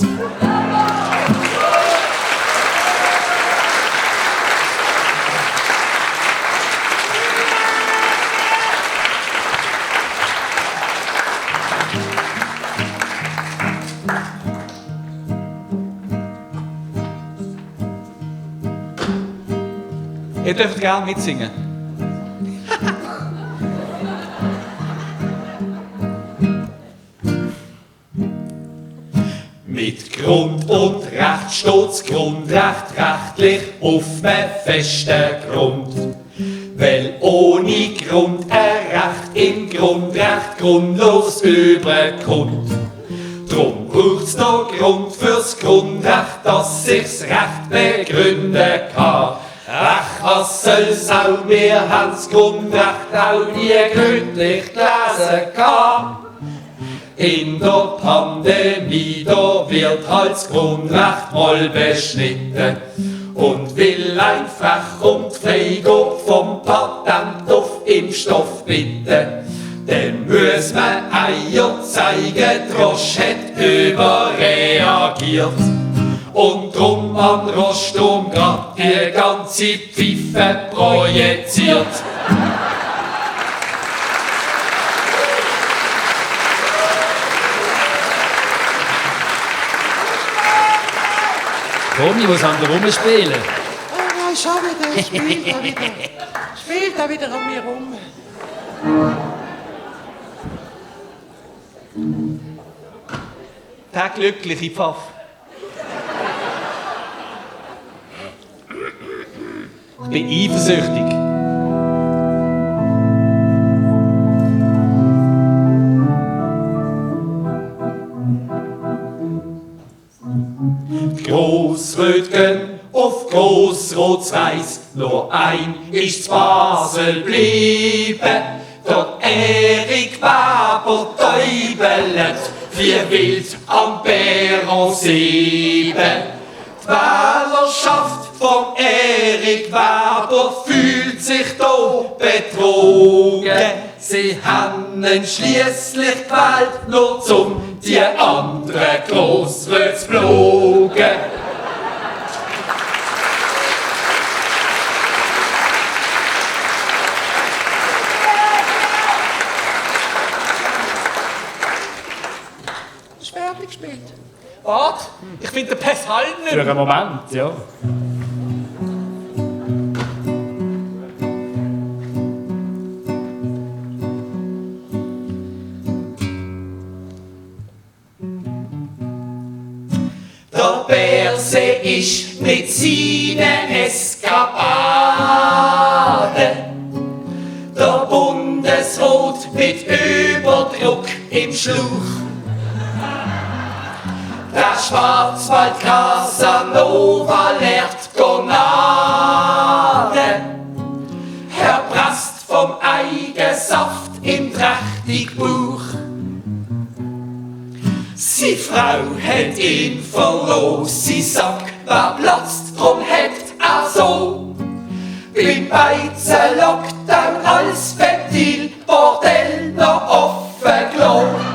Ihr dürft gerne mitsingen. Mit Grund und Recht steht's Grundrecht rechtlich auf einem festen Grund. Weil ohne Grund ein Recht im Grundrecht grundlos überkommt. Drum braucht's noch Grund fürs Grundrecht, dass sich's Recht begründen kann. Ach, was soll's auch, wir haben's Grundrecht auch nie gründlich gelesen kann. In der Pandemie, da wird halt das Grundrecht mal beschnitten. Und will einfach um die Freigabe vom Patent auf Impfstoff bitten. Dann muss man Eier zeigen, Drosch hat überreagiert. Und drum an Rostum grad die ganze Pfeife projiziert. Tommy, was haben wir rumspielen? Oh nein, schau wieder, spielt er wieder. Spielt er wieder an mir rum. Der glückliche Pfaff. Ich bin eifersüchtig. Grossrötgen auf Grossrot-Weiß, nur ein ist Basel blieben. Der Erik Weber täubelt, wie wild am Perron 7. Die Wählerschaft vom Erik Weber fühlt sich da betrogen. Sie haben ihn schliesslich gewählt, nur zum die anderen Grossröts zu pflogen. Schwerlich gespielt. Warte, ich finde den Pass halt nicht. Für einen Moment, ja. Der Berse ist mit seinen Eskapaden, der Bundesrat mit Überdruck im Schluch. Der Schwarzwald Casanova lehrt Gonade, erpresst vom Eigensaft im trächtig Buch. Sie Frau hat ihn verloren, sie sagt, wer platzt, drum hat er so. Beim Beizen Lockdown als Ventil, Bordell noch offen gelassen.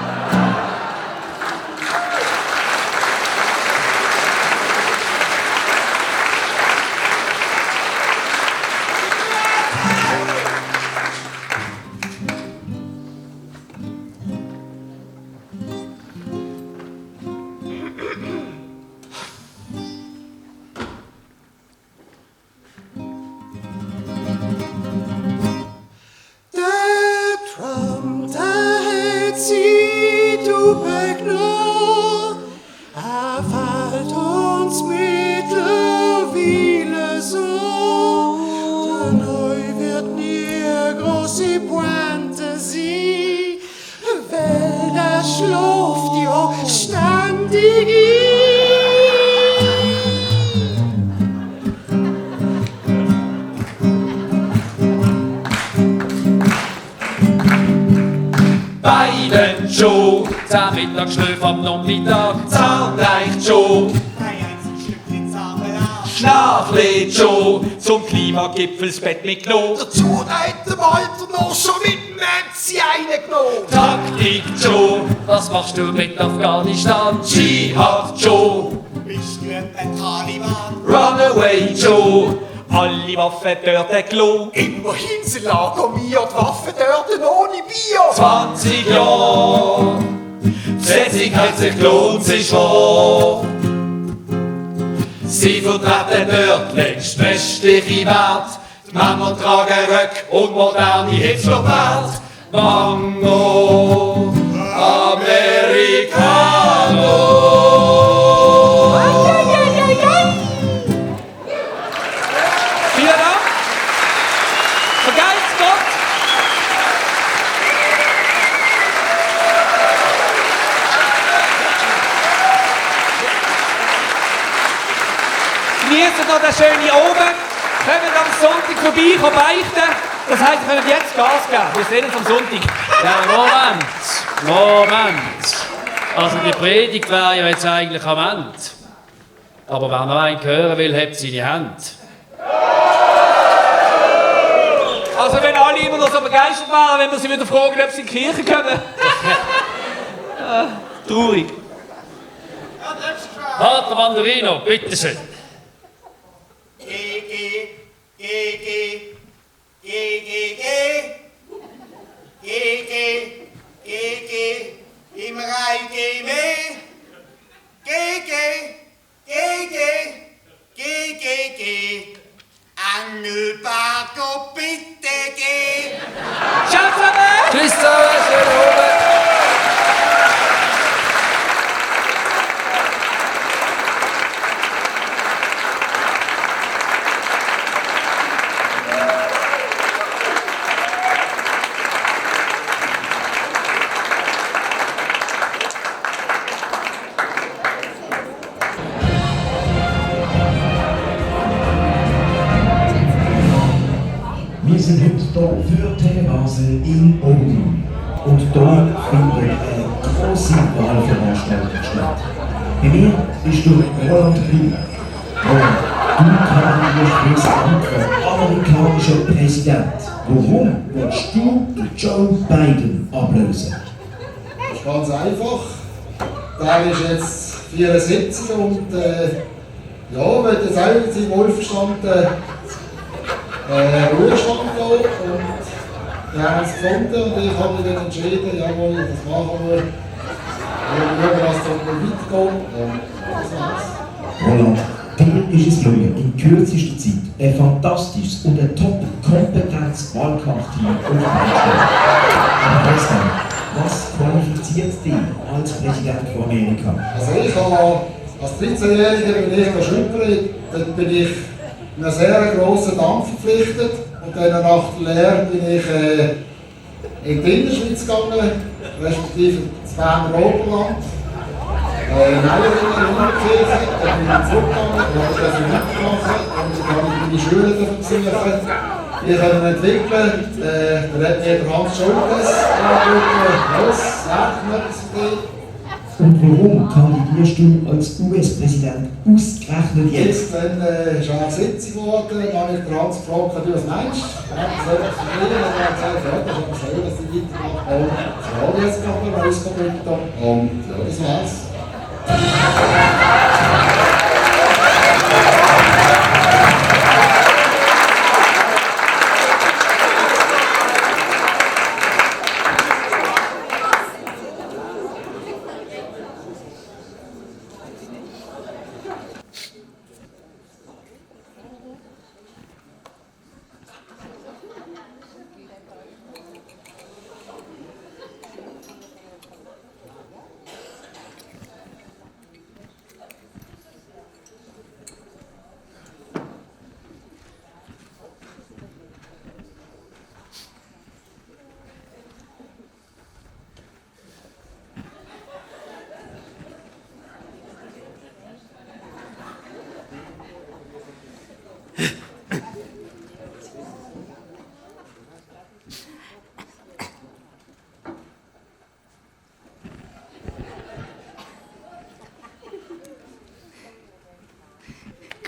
Joe, der Mittagsschlaf am Nachmittag, Zahnreich Joe, Schnarchli Joe, zum Klimagipfel das Bett mitgenommen. Dazu hat der Walter noch schon mit dem Menzi reingenommen. Taktik Joe, was machst du mit Afghanistan? Jihad Joe, Bist du ein Taliban? Runaway Joe, alle Waffen dort Klo. Immerhin sind Lager mir die Waffen dort ohne Bier. 20 Jahre, Besetzung hat sich gelohnt, sich wahr. Sie vertreten dort längst westliche Wert. Die Männer tragen Röcke und moderne Hipsterpferd. Mango Americano. Vielen Dank. Vergelt's Gott. Genießen noch den schönen Abend. Kommt am Sonntag vorbei, kann beichten. Das heisst, ihr könnt jetzt Gas geben. Wir sehen uns am Sonntag. Ja, Moment. Also die Predigt wäre ja jetzt eigentlich am Ende. Aber wer noch einen hören will, hebt seine Hand. Also wenn alle immer noch so begeistert waren, wenn wir sie wieder fragen, ob sie in die Kirche kommen. Traurig. Pater Bandurino, bitteschön. Immer ein G mehr. G. Angelbargo, bitte geh. Ciao zusammen. Tschüss zusammen, schönen Abend. Wir sind heute hier für Telebasel in Oden. Und hier findet eine grosse Wahlveranstaltung statt. Bei mir ist Roland Grüner. Roland, du kandidierst für das Amt als amerikanischer Präsident. Warum willst du Joe Biden ablösen? Das ist ganz einfach. Der ist jetzt 74 und wird jetzt auch in seinem Wohlverstand Ruhestand gehen. Und wir haben es gefunden und ich habe mich dann entschieden, jawohl, das machen wir. Wir schauen, was da weitergeht und das war's. Roland, dir ist es gelungen, in kürzester Zeit ein fantastisches und ein top-kompetentes Wahlkampfteam aufzustellen. Aber trotzdem, was qualifiziert dich als Präsident von Amerika? Also ich habe als 13-Jähriger bin ich Schüler, dort bin ich einem sehr grossen Dampf verpflichtet. Und dann nach der Lehre bin ich in die Innerschweiz gegangen, respektive ins Berner Oberland. Neuer in der Kirche, dann bin ich zurückgegangen, und habe das mitgemacht und dann habe ich meine Schüler besuchen. Wir können entwickeln, der hat mir Hans Schultes los, Universität. Und warum kandidierst du als US-Präsident ausgerechnet jetzt? Dann ist er Sitzung geworden, dann habe ich den Hans gefragt, was meinst du? Er hat gesagt, das ist mir, und er hat gesagt, ja, das ist aber schön, dass die weitermachen. Und das war jetzt noch ein neues Kapitel. Und ja, das war's.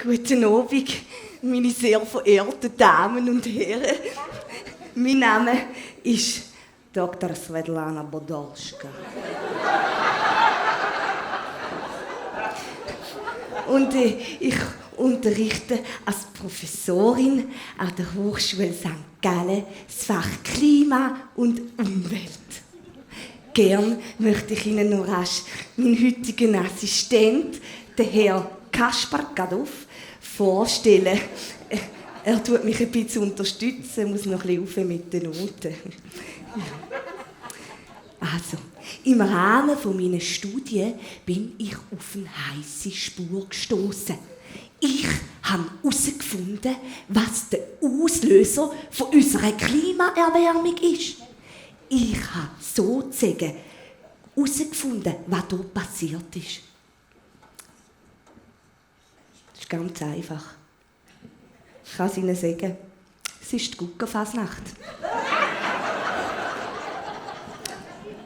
Guten Abend, meine sehr verehrten Damen und Herren. Mein Name ist Dr. Svetlana Podolska. Und ich unterrichte als Professorin an der Hochschule St. Gallen das Fach Klima und Umwelt. Gern möchte ich Ihnen noch rasch meinen heutigen Assistent, den Herrn Kaspar Kadoff, vorstellen. Er tut mich ein bisschen unterstützen, muss noch ein bisschen rauf mit den Noten. Also, im Rahmen meiner Studie bin ich auf eine heisse Spur gestoßen. Ich habe herausgefunden, was der Auslöser von unserer Klimaerwärmung ist. Ich habe sozusagen herausgefunden, was hier passiert ist. Das ist ganz einfach. Ich kann es Ihnen sagen. Es ist die Guggenfasnacht.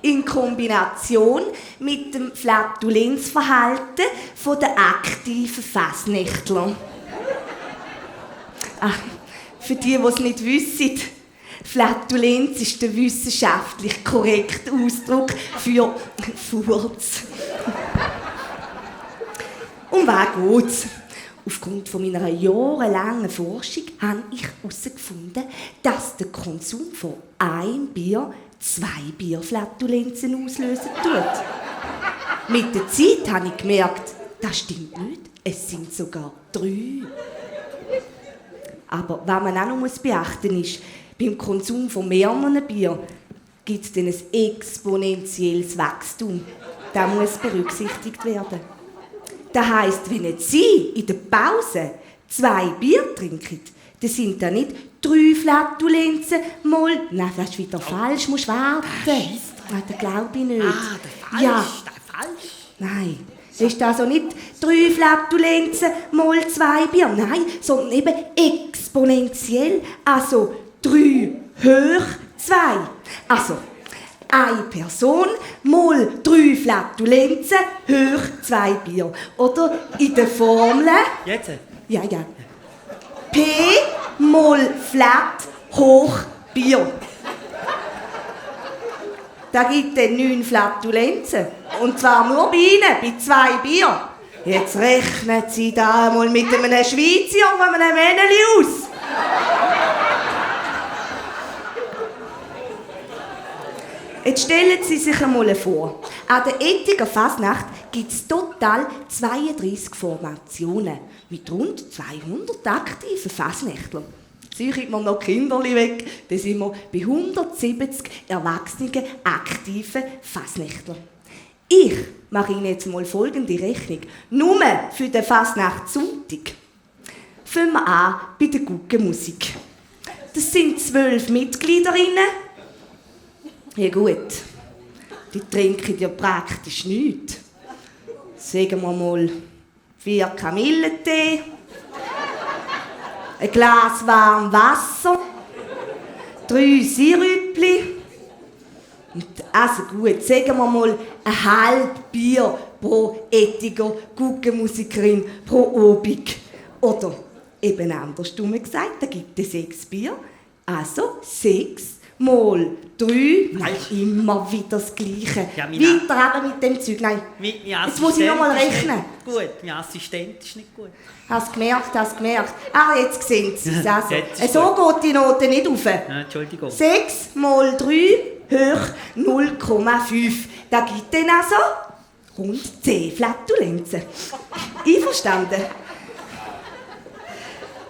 In Kombination mit dem Flatulenzverhalten der aktiven Fasnächtler. Für die es nicht wissen, Flatulenz ist der wissenschaftlich korrekte Ausdruck für Furz. Um was geht's? Aufgrund meiner jahrelangen Forschung habe ich herausgefunden, dass der Konsum von einem Bier 2 Bierflatulenzen auslösen tut. Mit der Zeit habe ich gemerkt, das stimmt nicht. Es sind sogar 3. Aber was man auch noch beachten muss, ist, beim Konsum von mehreren Bier gibt es dann ein exponentielles Wachstum. Das muss berücksichtigt werden. Das heisst, wenn jetzt Sie in der Pause 2 Bier trinken, dann sind da nicht 3 Flatulenzen mal... Nein, das ist wieder falsch, musst warten. Nein, das glaube ich nicht. Der falsch. Nein, das ist also nicht 3 Flatulenzen mal 2 Bier. Nein, sondern eben exponentiell, also 3 hoch 2. Also, eine Person mal 3 Flatulenzen hoch 2 Bier. Oder in der Formel... Jetzt? Ja. P mal Flat hoch Bier. Da gibt es 9 Flatulenzen. Und zwar nur bei Ihnen, bei 2 Bier. Jetzt rechnen Sie da einmal mit einem Schweizer und einem Männchen aus. Jetzt stellen Sie sich einmal vor, an der Ettinger Fasnacht gibt es total 32 Formationen mit rund 200 aktiven Fasnächtlern. Ziehe wir noch Kinderli weg, dann sind wir bei 170 erwachsenen aktiven Fasnächtlern. Ich mache Ihnen jetzt mal folgende Rechnung. Nur für den Fasnachtssonntag. Fangen wir an bei der Guggenmusik. Das sind 12 Mitgliederinnen. Ja gut, die trinken ja praktisch nichts. Sagen wir mal 4 Kamillentee, ein Glas warm Wasser, 3 Sirüppli und also gut, sagen wir mal ein halb Bier pro Ettiger Guggenmusikerin pro Abend. Oder eben andersrum gesagt, da gibt es 6 Bier, also 6 mal 3, nein, immer wieder das Gleiche. Ja, weiter eben mit dem Zeug, nein. Jetzt muss ich noch mal rechnen. Gut, mein Assistent ist nicht gut. Hast du gemerkt. Ah, jetzt sehen Sie es. Also, Jetzt so geht die Note nicht rauf. Entschuldigung. 6 mal 3 hoch 0,5. Das gibt dann also rund 10 Flatulenzen. Einverstanden?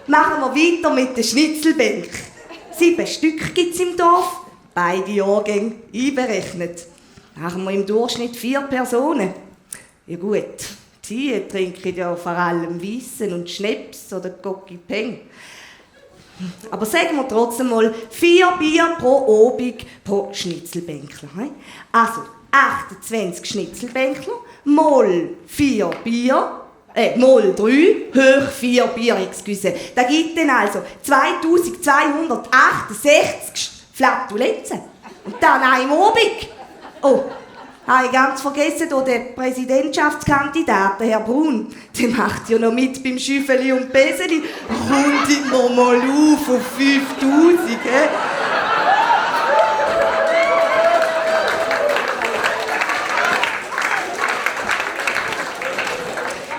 Machen wir weiter mit der Schnitzelbank. 7 Stück gibt es im Dorf, beide Jahrgänge einberechnet. Machen wir im Durchschnitt 4 Personen. Ja gut, die trinken ja vor allem Weissen und Schnaps oder Coquipeng. Aber sagen wir trotzdem mal 4 Bier pro Abend pro Schnitzelbänkler. Also 28 Schnitzelbänkler mal 4 Bier. Mal 3, hoch 4 Bier, excuse. Da gibt dann also 2268 Flatulenzen. Und dann einem Abend. Oh, habe ich ganz vergessen, hier den Präsidentschaftskandidaten, Herr Brun. Der macht ja noch mit beim Schüffeli und Beseli. Rundet noch mal auf 5000, hä?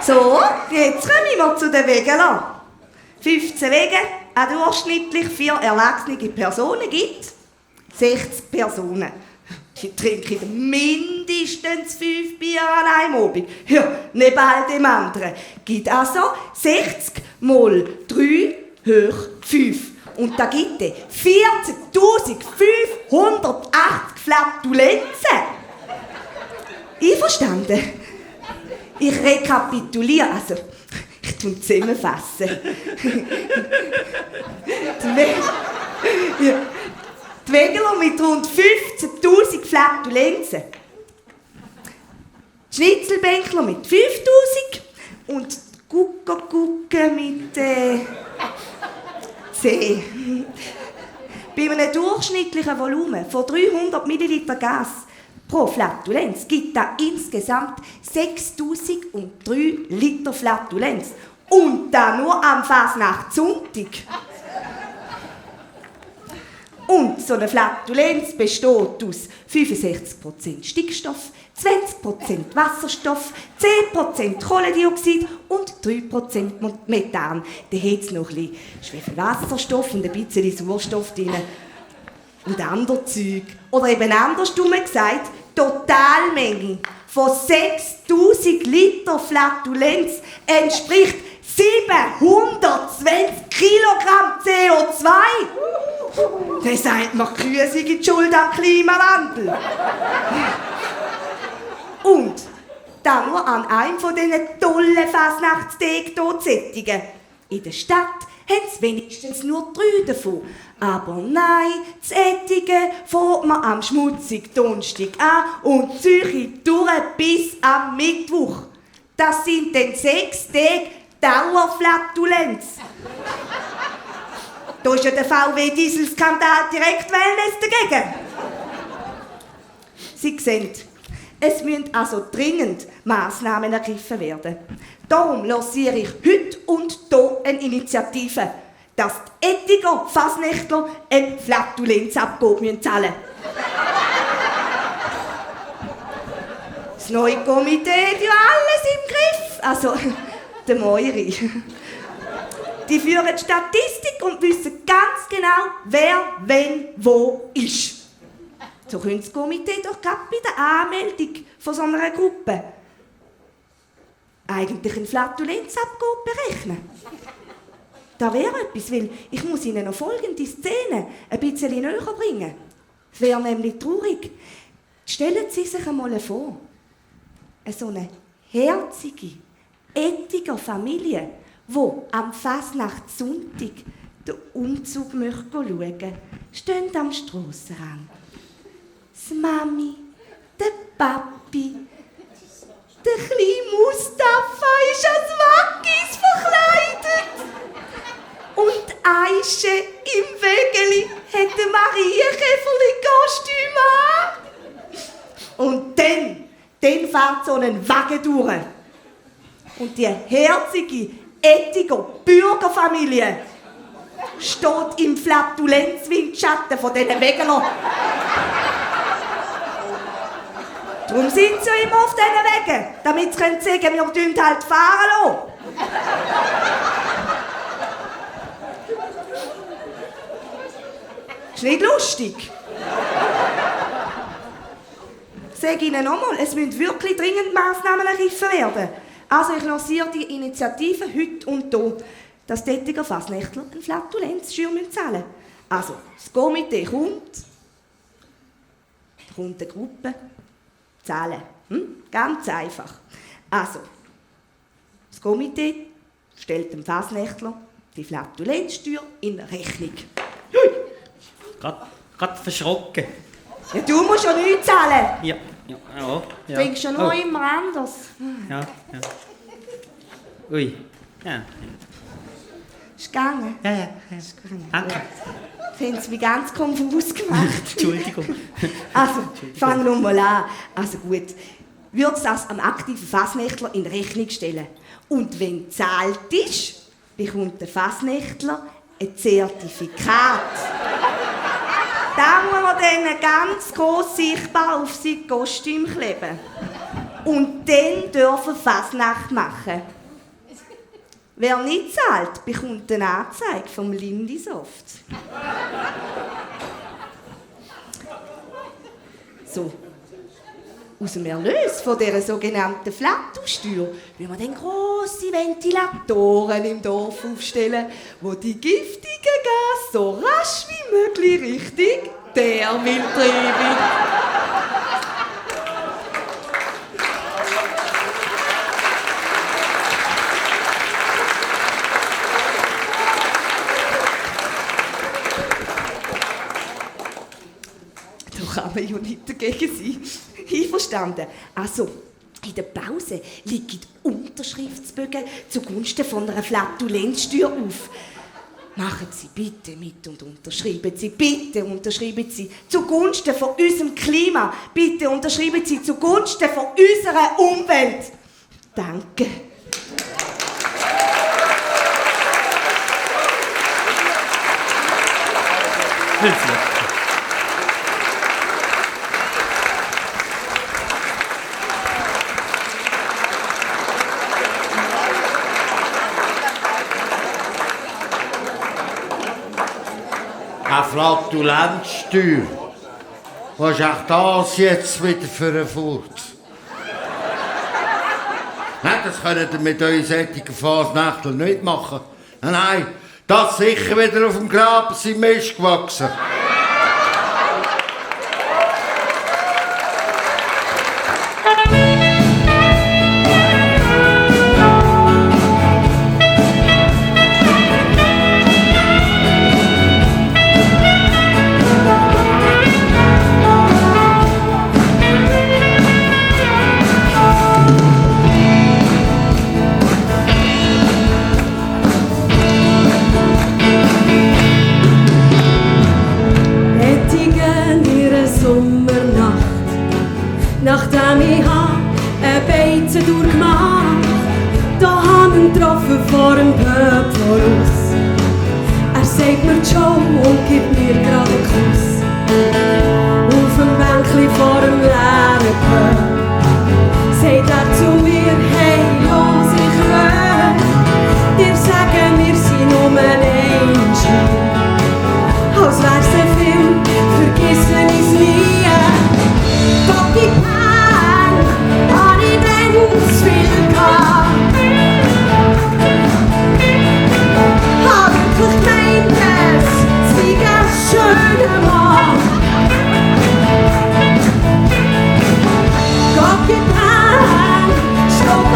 So, jetzt kommen wir zu den Wegen. 15 Wege, auch durchschnittlich 4 erwachsene Personen gibt 60 Personen. Die trinken mindestens 5 Bier an einem Abend. Ja, neben all dem anderen. Gibt also 60 mal 3 hoch 5. Und da gibt es 14.580 Flatulenzen. Einverstanden? Ich rekapituliere, also ich tue zusammenfassen. Die Wegeler mit rund 15.000 Flatulenzen. Die Schnitzelbänkler mit 5.000 und die Gucke mit 10. Bei einem durchschnittlichen Volumen von 300 Milliliter Gas pro Flatulenz gibt es insgesamt 6.003 Liter Flatulenz. Und das nur am Fasnachtssonntag. Und so eine Flatulenz besteht aus 65% Stickstoff, 20% Wasserstoff, 10% Kohlendioxid und 3% Methan. Da hat es noch ein bisschen Schwefelwasserstoff und ein bisschen Sauerstoff drin. Und andere Zeug. Oder eben andersrum gesagt, Totalmenge von 6.000 Liter Flatulenz entspricht 720 Kilogramm CO2. Das sagt man, Kühe sind die Schuld am Klimawandel. Und dann nur an einem von diesen tollen Fasnachtstagen hier zu sättigen. In der Stadt haben sie wenigstens nur 3 davon. Aber nein, das Sättigen fängt man am schmutzigen Donnerstag an und zieht durch bis am Mittwoch. Das sind dann 6 Tage Dauerflatulenz. Da ist ja der VW-Dieselskandal direkt Wellness dagegen. Sie sehen, es müssen also dringend Massnahmen ergriffen werden. Darum lanciere ich heute und hier eine Initiative, dass die Ettiger Fasnächtler ein Flatulenzabgabe zahlen müssen. Das neue Komitee hat ja alles im Griff. Also, der Moiri. Die führen die Statistik und wissen ganz genau, wer, wenn, wo ist. So könnte das Komitee doch gerade bei der Anmeldung von so einer Gruppe eigentlich eine Flatulenzabgabe berechnen. Da wäre etwas, weil ich muss Ihnen noch folgende Szene ein bisschen näher bringen. Es wäre nämlich traurig. Stellen Sie sich einmal vor, so eine herzige, ettige Familie, die am Fasnachtssonntag den Umzug schauen möchte, stehen am Strassenrand. Die Mami, der Papi, der kleine Mustafa ist als Wackis verkleidet. Und Aische im Wägeli hat ein Marienkäferli-Kostüm an. Und dann fährt so ein Wagen durch. Und die herzige, ettige Bürgerfamilie steht im Flatulenzwindschatten von diesen Wegener. Darum sind sie immer auf diesen Wegen, damit sie sagen können, wir dürfen halt fahren lassen. Ist nicht lustig? Ich sage Ihnen nochmal, es müssen wirklich dringend Massnahmen ergriffen werden. Also ich lanciere die Initiative heute und hier, dass die Ettiger Fasnächtler eine Flatulenzschür zahlen müssen. Also, das Komitee kommt eine Gruppe, zahlen. Ganz einfach. Also, das Komitee stellt dem Fasnächtler die Flatulenzsteuer in Rechnung. Gerade verschrocken. Ja, du musst ja nichts zahlen. Ja. Du denkst ja nur immer anders. Ja. Ui. Ja. Ist gegangen? Ja. Danke. Das haben sie mich ganz konfus gemacht. Entschuldigung. Also, fangen wir mal an. Also gut, würde das am aktiven Fasnächtler in Rechnung stellen. Und wenn gezahlt ist, bekommt der Fasnächtler ein Zertifikat. Da muss man dann ganz gross sichtbar auf sein Kostüm kleben. Und dann dürfen Fasnacht machen. Wer nicht zahlt, bekommt eine Anzeige vom Lindisoft. So. Aus dem Erlös von dieser sogenannten Flattersteuer will man dann grosse Ventilatoren im Dorf aufstellen, wo die giftigen Gase so rasch wie möglich Richtung der Wildtreibung. Da kann man ja nicht dagegen sein. Einverstanden? Also, in der Pause liegen Unterschriftsbögen zugunsten von einer Flatulenzsteuer auf. Machen Sie bitte mit und unterschreiben Sie, bitte unterschreiben Sie zugunsten von unserem Klima, bitte unterschreiben Sie zugunsten von unserer Umwelt. Danke. Eine Flatulenzsteuer. Was ist auch das jetzt wieder für ein Furz? Nein, das könnt ihr mit euren solchen Fasnächteln nicht machen. Nein, das sicher wieder auf dem Graben sind Mist gewachsen. Nachdem ich eine Beize durchgemacht, da hab ich ihn getroffen vor dem Pöpelhaus. Er sagt mir Ciao und gibt mir gerade einen Kuss. Auf dem Bänkli vor dem leeren Pöp sagt er zu mir, hey, los, ich will dir sagen, wir sind um ein Angel. Als wär's ein Film, vergessen ich's nie. Papi Pan, hab ich denn zu viel gehabt? Hab wirklich gemeint, es sei ein schöner Mann. Papi Pan, stopp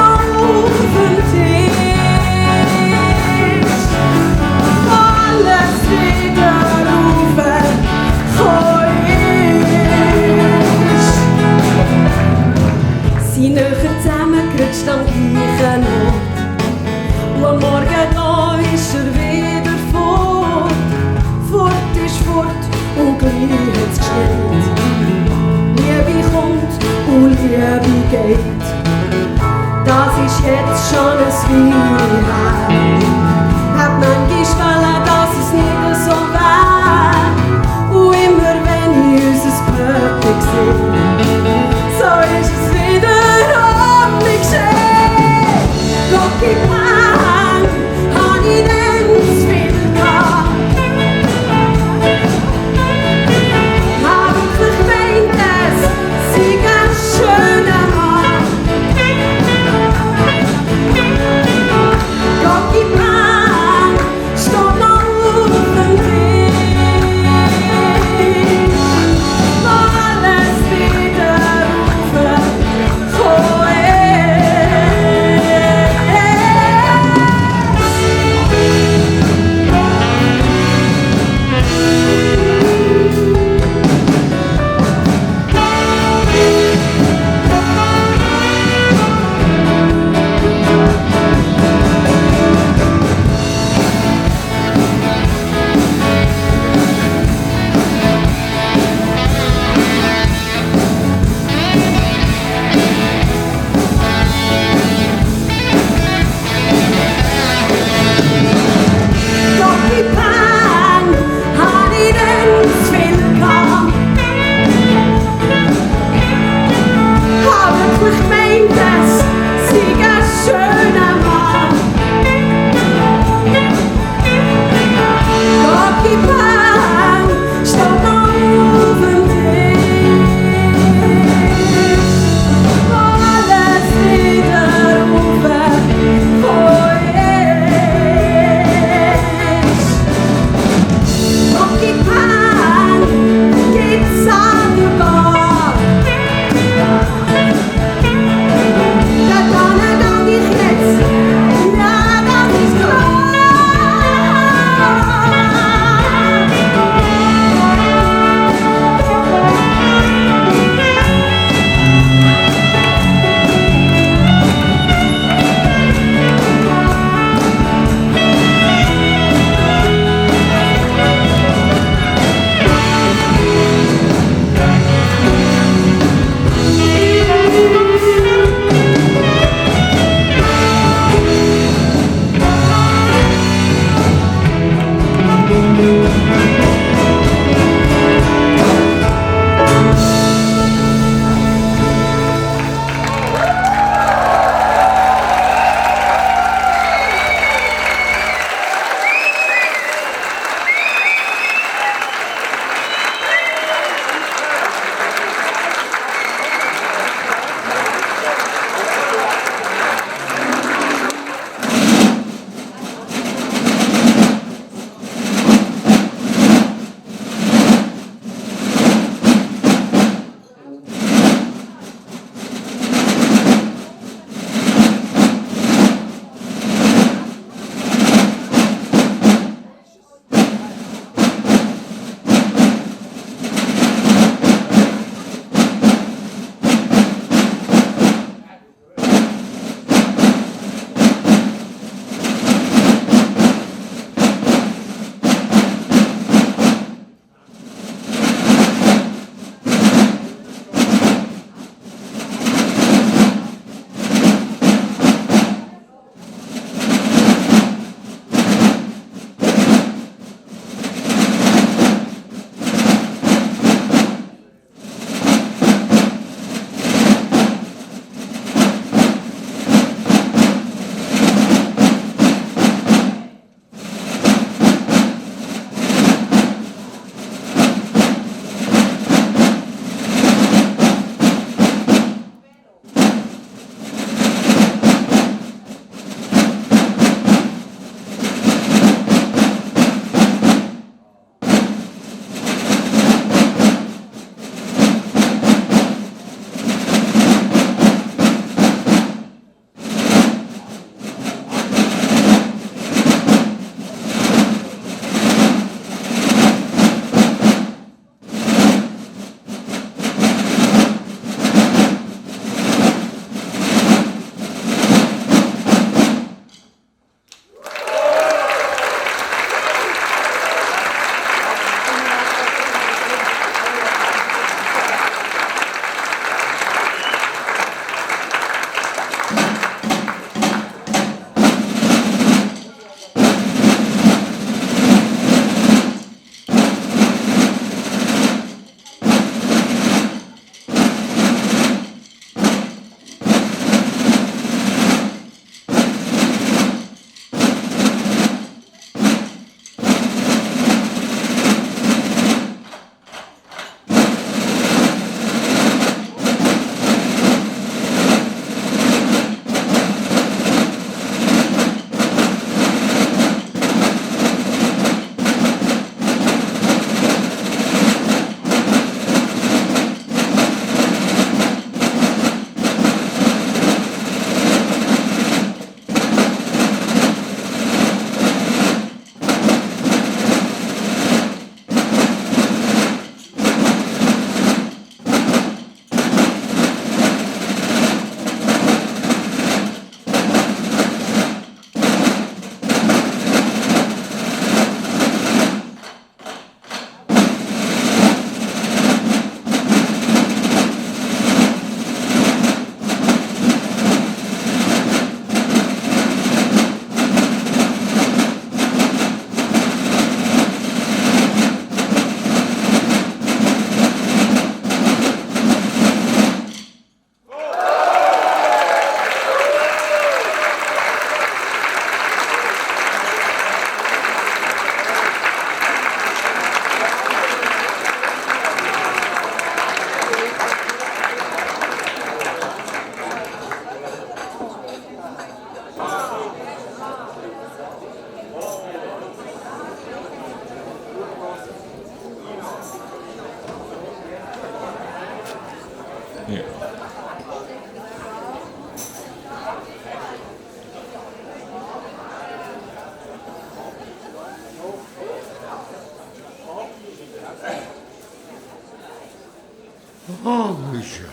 ist ja.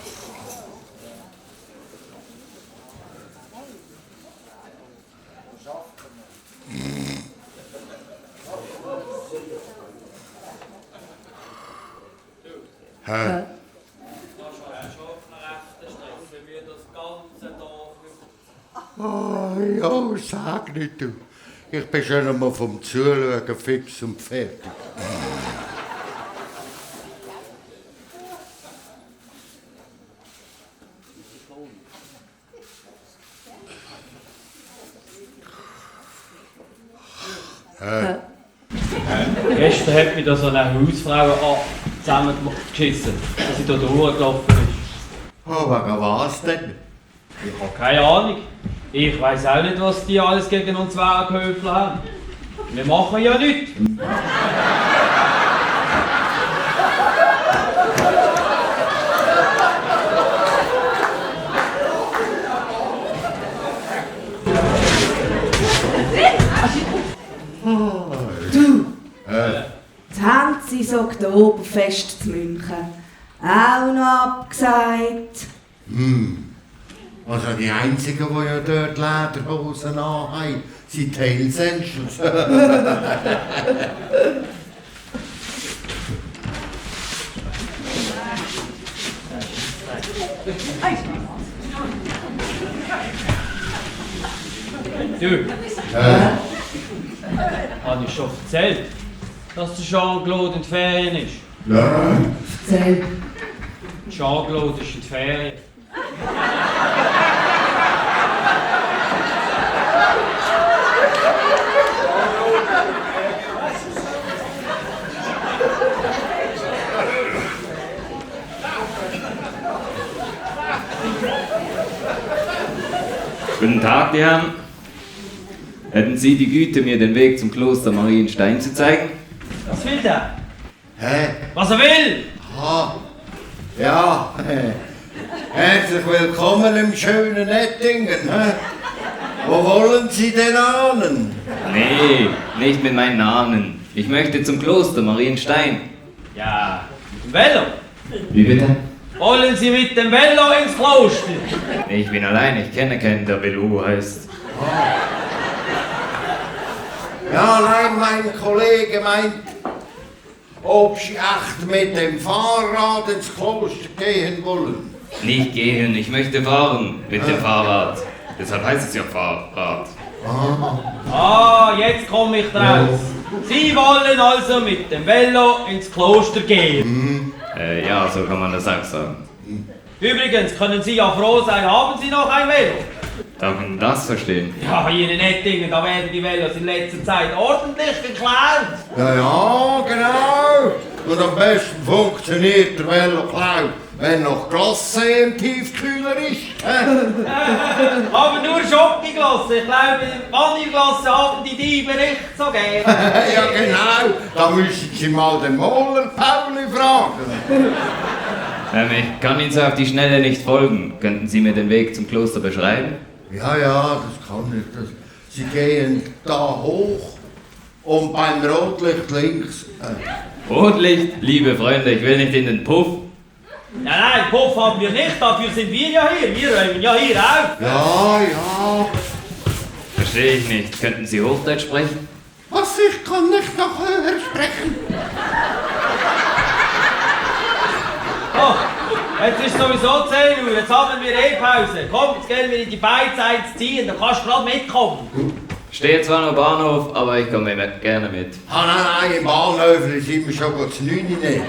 Hä? Oh, ja, sag nicht du. Ich bin schon einmal vom Zuschauen fix und fertig. Gestern hat mich da so eine Hausfrau zusammengeschissen, dass sie da durchgelaufen ist. Oh, wegen was denn? Ich habe keine Ahnung. Ich weiss auch nicht, was die alles gegen uns Zwerghöfler haben. Wir machen ja nichts. Du! Das haben sie das Oktoberfest zu München auch noch abgesagt. Also die Einzigen, die ja dort Lederhosen anhaben, sind die Hells Angels. Du, habe ich schon erzählt, dass der Jean-Claude in die Ferien ist? Nein. Erzähl. Jean-Claude ist in die Ferien. Guten Tag, die Herren. Hätten Sie die Güte, mir den Weg zum Kloster Marienstein zu zeigen? Was will der? Hä? Was er will? Ah, ja. Herzlich willkommen im schönen Ettingen. Hä? Wo wollen Sie denn ahnen? Nee, nicht mit meinen Namen. Ich möchte zum Kloster Marienstein. Ja, mit dem Velo. Wie bitte? Wollen Sie mit dem Velo ins Kloster? Ich bin allein, ich kenne keinen, der Velo heißt. Ja, allein mein Kollege meint, ob Sie echt mit dem Fahrrad ins Kloster gehen wollen. Nicht gehen, ich möchte fahren mit dem Fahrrad. Deshalb heißt es ja Fahrrad. Ah, jetzt komme ich draus. Sie wollen also mit dem Velo ins Kloster gehen. Ja, so kann man das auch sagen. Übrigens, können Sie ja froh sein, haben Sie noch ein Velo? Darf man das verstehen? Ja, hier in Ettingen, da werden die Velos in letzter Zeit ordentlich geklaut. Ja, genau. Und am besten funktioniert der Veloklau, wenn noch Glasse im Tiefkühler ist. Aber nur Schokoglasse. Ich glaube, Vanilleglasse haben die Diebe nicht so gerne. Ja, genau. Da müssen Sie mal den Moller Pauli fragen. Ich kann Ihnen so auf die Schnelle nicht folgen. Könnten Sie mir den Weg zum Kloster beschreiben? Ja, das kann ich. Sie gehen da hoch und beim Rotlicht links. Rotlicht, liebe Freunde, ich will nicht in den Puff. Nein, Puff haben wir nicht, dafür sind wir ja hier. Wir räumen ja hier auf. Ja. Verstehe ich nicht. Könnten Sie Hochdeutsch sprechen? Was, ich kann nicht noch höher sprechen. Oh, jetzt ist sowieso 10 Uhr, jetzt haben wir Pause. Komm, jetzt gehen wir in die Beizeits ziehen, dann kannst du gerade mitkommen. Stehe zwar noch Bahnhof, aber ich komme gerne mit. Nein, im Bahnhof sind wir schon gut zu 9 Uhr. Nein.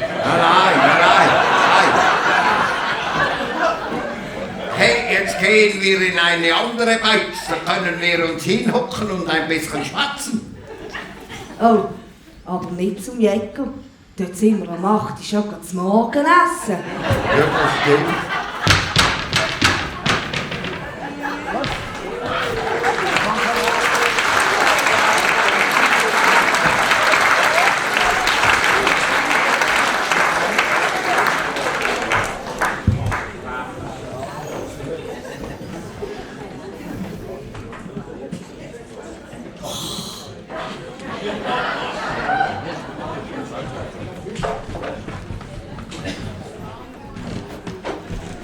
Hey, jetzt gehen wir in eine andere Beiz, da können wir uns hinhocken und ein bisschen schwatzen. Oh, aber nicht zum Jäger. Dort sind wir am 8 Uhr schon das Morgenessen. Ja, das stimmt.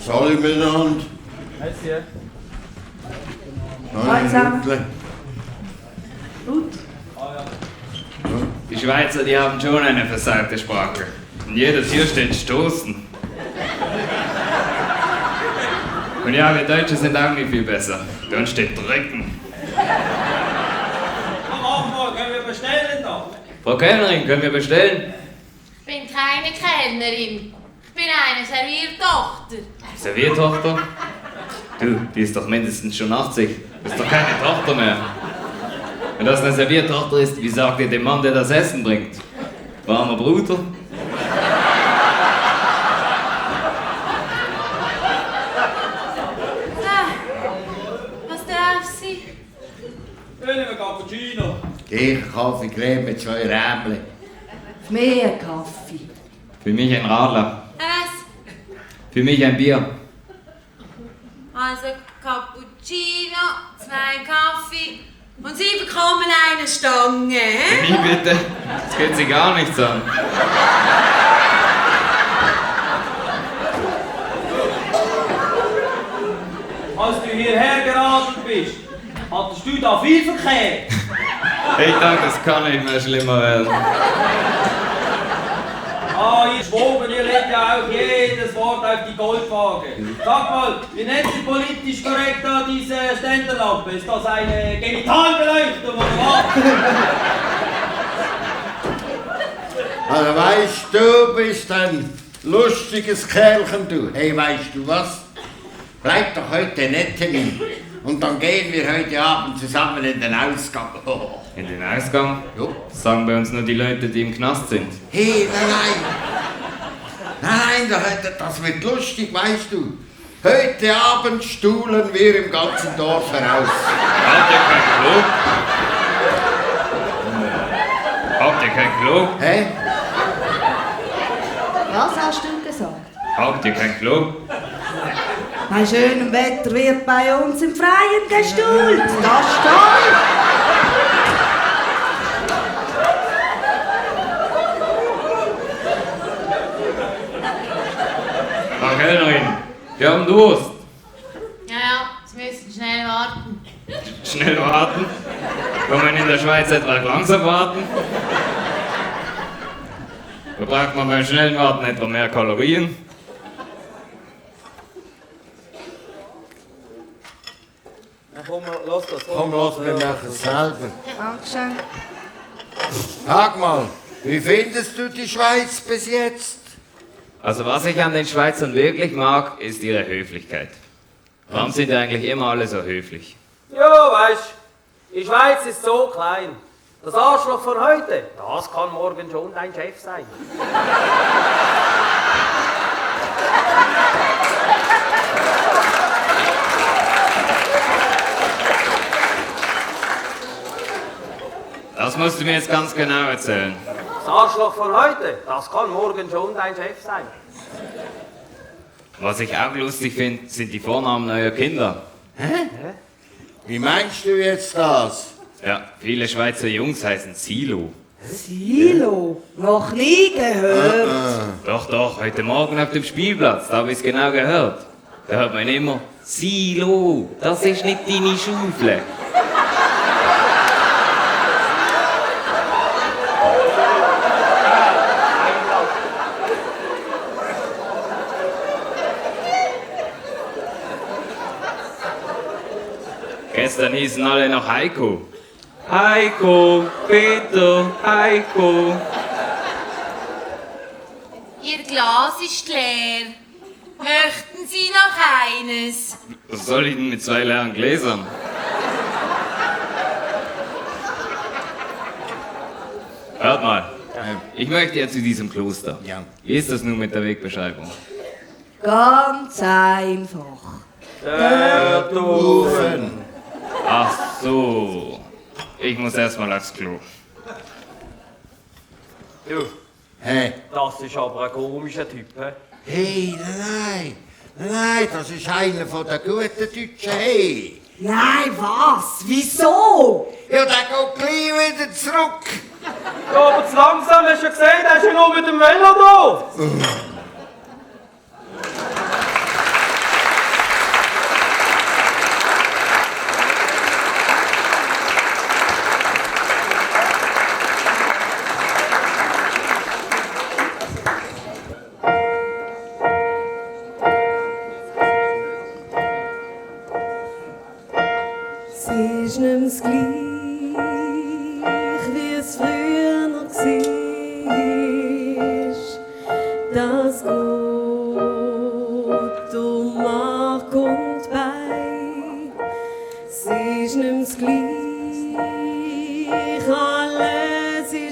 Salut miteinander. Merci. Hallo zusammen. Gut. Die Schweizer, die haben schon eine versaute Sprache. In jeder Tür steht stoßen. Und ja, wir Deutschen sind auch nicht viel besser. Bei uns steht drücken. Können wir bestellen da? Frau Kellnerin, können wir bestellen? Ich bin keine Kellnerin. Ich bin eine Serviertochter. Serviertochter? Du, die ist doch mindestens schon 80. Das ist doch keine Tochter mehr. Wenn das eine Serviertochter ist, wie sagt ihr dem Mann, der das Essen bringt? Warmer Bruder? Was darf sie? Nehmen wir Cappuccino. Ich Kaffee Creme mit 2 Rämchen. Mehr Kaffee. Für mich ein Radler. Was? Für mich ein Bier. Also Cappuccino, 2 Kaffee und Sie bekommen eine Stange. Wie bitte? Das geht Sie gar nichts an. Als du hierher geraten bist, hattest du da viel Verkehr? Ich denke, das kann nicht mehr schlimmer werden. Ah, ihr Schwoben, ihr legt ja auch jedes Wort auf die Goldwaage. Sag mal, wie nennt ihr politisch korrekt da diese Ständerlampe? Ist das eine Genitalbeleuchtung oder was? Also weißt du, bist ein lustiges Kerlchen, du. Hey, weißt du was? Bleib doch heute nett hin. Und dann gehen wir heute Abend zusammen in den Ausgang. Oh. In den Ausgang? Ja. Das sagen bei uns nur die Leute, die im Knast sind. Hey, nein, das wird lustig, weißt du. Heute Abend stuhlen wir im ganzen Dorf heraus. Habt ihr kein Klo? Habt ihr kein Klo? Hä? Was hast du gesagt? Habt ihr kein Klo? Bei schönem Wetter wird bei uns im Freien gestuhlt. Das ist toll. Frau Kellnerin, wir haben Durst. Ja, Sie müssen schnell warten. Schnell warten. Kann man in der Schweiz etwa langsam warten? Da braucht man beim schnellen Warten etwa mehr Kalorien. Komm, lass das. Komm, lass, wir machen es selber. Dankeschön. Sag mal, wie findest du die Schweiz bis jetzt? Also was ich an den Schweizern wirklich mag, ist ihre Höflichkeit. Warum sind die eigentlich immer alle so höflich? Ja, weißt du, die Schweiz ist so klein. Das Arschloch von heute, das kann morgen schon dein Chef sein. Das musst du mir jetzt ganz genau erzählen. Das Arschloch von heute, das kann morgen schon dein Chef sein. Was ich auch lustig finde, sind die Vornamen eurer Kinder. Hä? Wie meinst du jetzt das? Ja, viele Schweizer Jungs heißen Silo. Silo? Noch nie gehört. Doch, doch, heute Morgen auf dem Spielplatz, da habe ich es genau gehört. Da hört man immer, Silo, das ist nicht deine Schaufel. Gestern hießen alle noch Heiko. Heiko, Peter, Heiko. Ihr Glas ist leer. Möchten Sie noch eines? Was soll ich denn mit 2 leeren Gläsern? Hört mal, ich möchte ja zu diesem Kloster. Ja. Wie ist das nun mit der Wegbeschreibung? Ganz einfach. Der Dufen. Ach so. Ich muss erstmal aufs Klo. Du, Hä? das ist aber ein komischer Typ, hä? Hey, nein, das ist einer von den guten Deutschen, hey. Nein, was? Wieso? Ja, der geht gleich wieder zurück. Ja, aber zu langsam, hast du ja gesehen, der ist ja nur mit dem Velo da.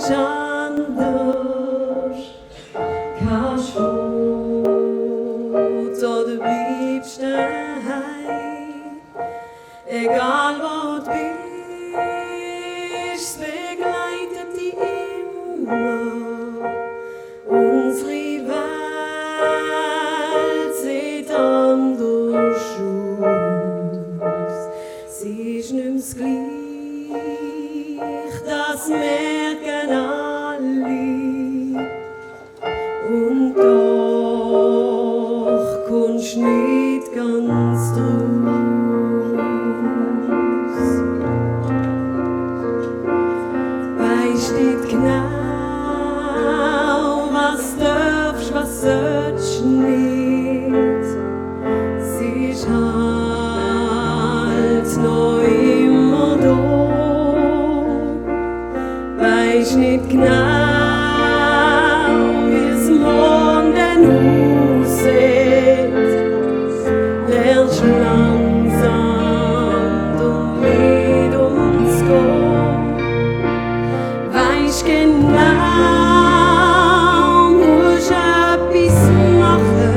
ist anders. Kannst fort oder bleibst daheim. Egal wo du bist, es begleitet dich immer. Unsere Welt sieht anders aus. Sie ist nicht mehr das Gleiche, das merken alle. Und doch kommst nicht ganz draus. Weisst nicht genau, was darfst, was sollst nicht. Sie ist halt noch immer da. Weisst nicht genau, wie es morgen aussieht. Lernst langsam damit umzugehen. Weisst genau, musst etwas machen.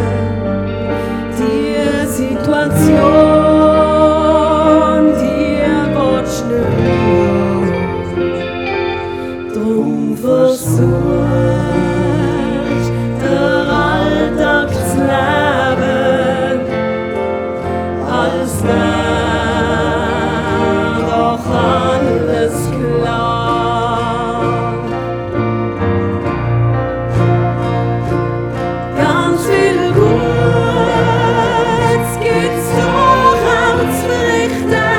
Die Situation, die willst du nicht. Drum versuchst, den Alltag zu leben, als wär doch alles klar. Ganz viel Gutes gibt's doch auch zu berichten.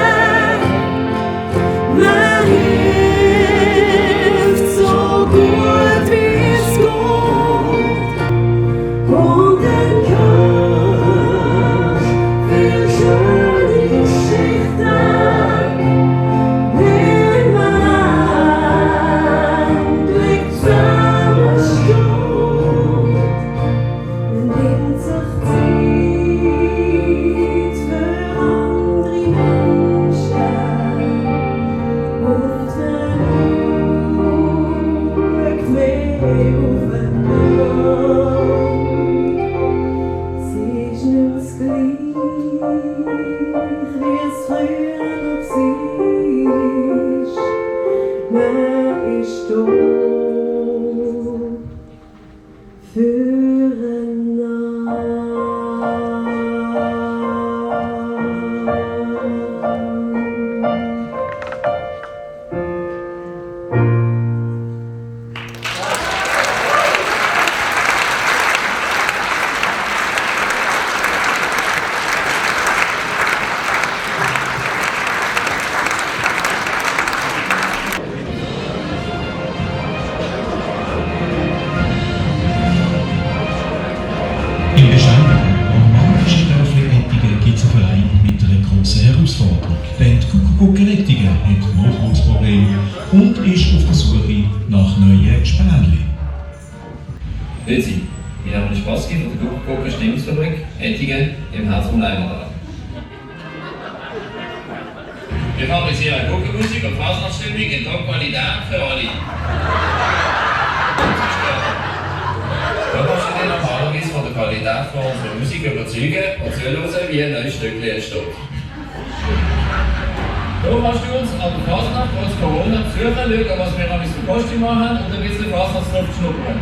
Man hilft so gut wie es geht. Und dann kannst viel schöne Geschichten mit man Blick zusammensteht. Man nimmt sich Zeit für andere Menschen und man schaut mehr aufeinander. Sie ist nicht mehr das Gleiche, wie es früher noch war. Man ist da Im bescheidenen, romantischen Dörfli Ettigen gibt es einen Verein mit einer grossen Herausforderung. Die Band Kuckuck Ettigen hat Nachwuchsprobleme und ist auf der Suche nach neuen Spähnchen. Grüezi, mein Name ist Baski von der Kuckuck Stimmungsfabrik Ettigen im Herz vom Leimertal. Wir fabrizieren Kuckuckmusik und Fasnachtsstimmung in Top-Qualität für alle. Da kannst du dich normalerweise von der Qualität von unserer Musik überzeugen und zuhören, wie ein neues Stückchen entsteht. Da kannst du uns an der Fasnacht trotz Corona besuchen, schauen, was wir für Kostüm machen und ein bisschen Fasnachtsluft schnuppern.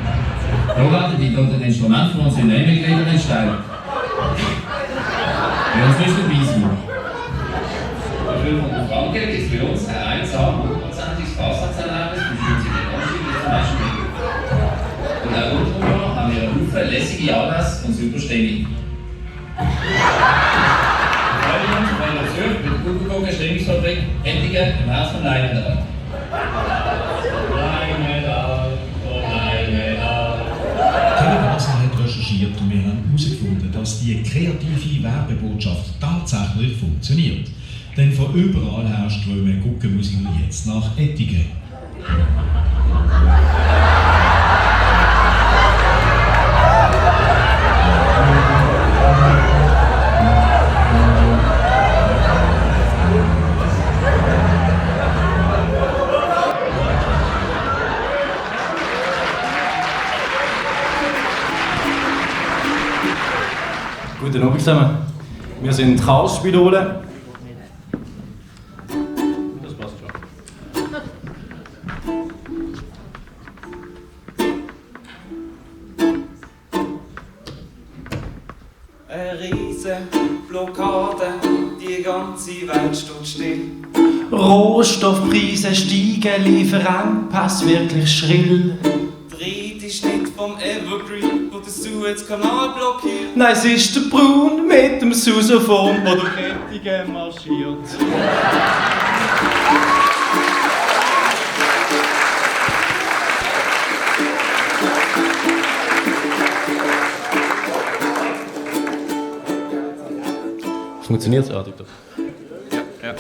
Da werden die dort Instrumente von unseren Neumitgliedern entstehen. Wir uns nicht dabei sein. Für 500 Franken gibt es bei uns ein einsames und prozentiges Fasnachtserlebnis mit günstigen Kostüm bis zum Beispiel. Und auch rundherum haben wir einen Haufen lässige Anlässe und super Stimmung. Wir freuen uns auf einen Besuch mit der Kuckuck Stimmungsfabrik Ettigen im Herz von Leimertal. Tele Basel hat recherchiert und wir haben herausgefunden, dass die kreative Werbebotschaft tatsächlich funktioniert. Denn von überall her strömen Guckenmusiker jetzt nach Ettigen. Guten Abend zusammen. Wir sind Chaos-Spidole. Das passt schon. Eine riesen Blockade, die ganze Welt steht still. Rohstoffpreise steigen, Lieferengpass wirklich schrill. Die Rede ist nicht vom Evergreen, wo der Suezkanal blockiert. Nein, es ist der Braun mit dem Sousaphon, der durch Kettingen marschiert. Funktioniert es, Doktor? Ja.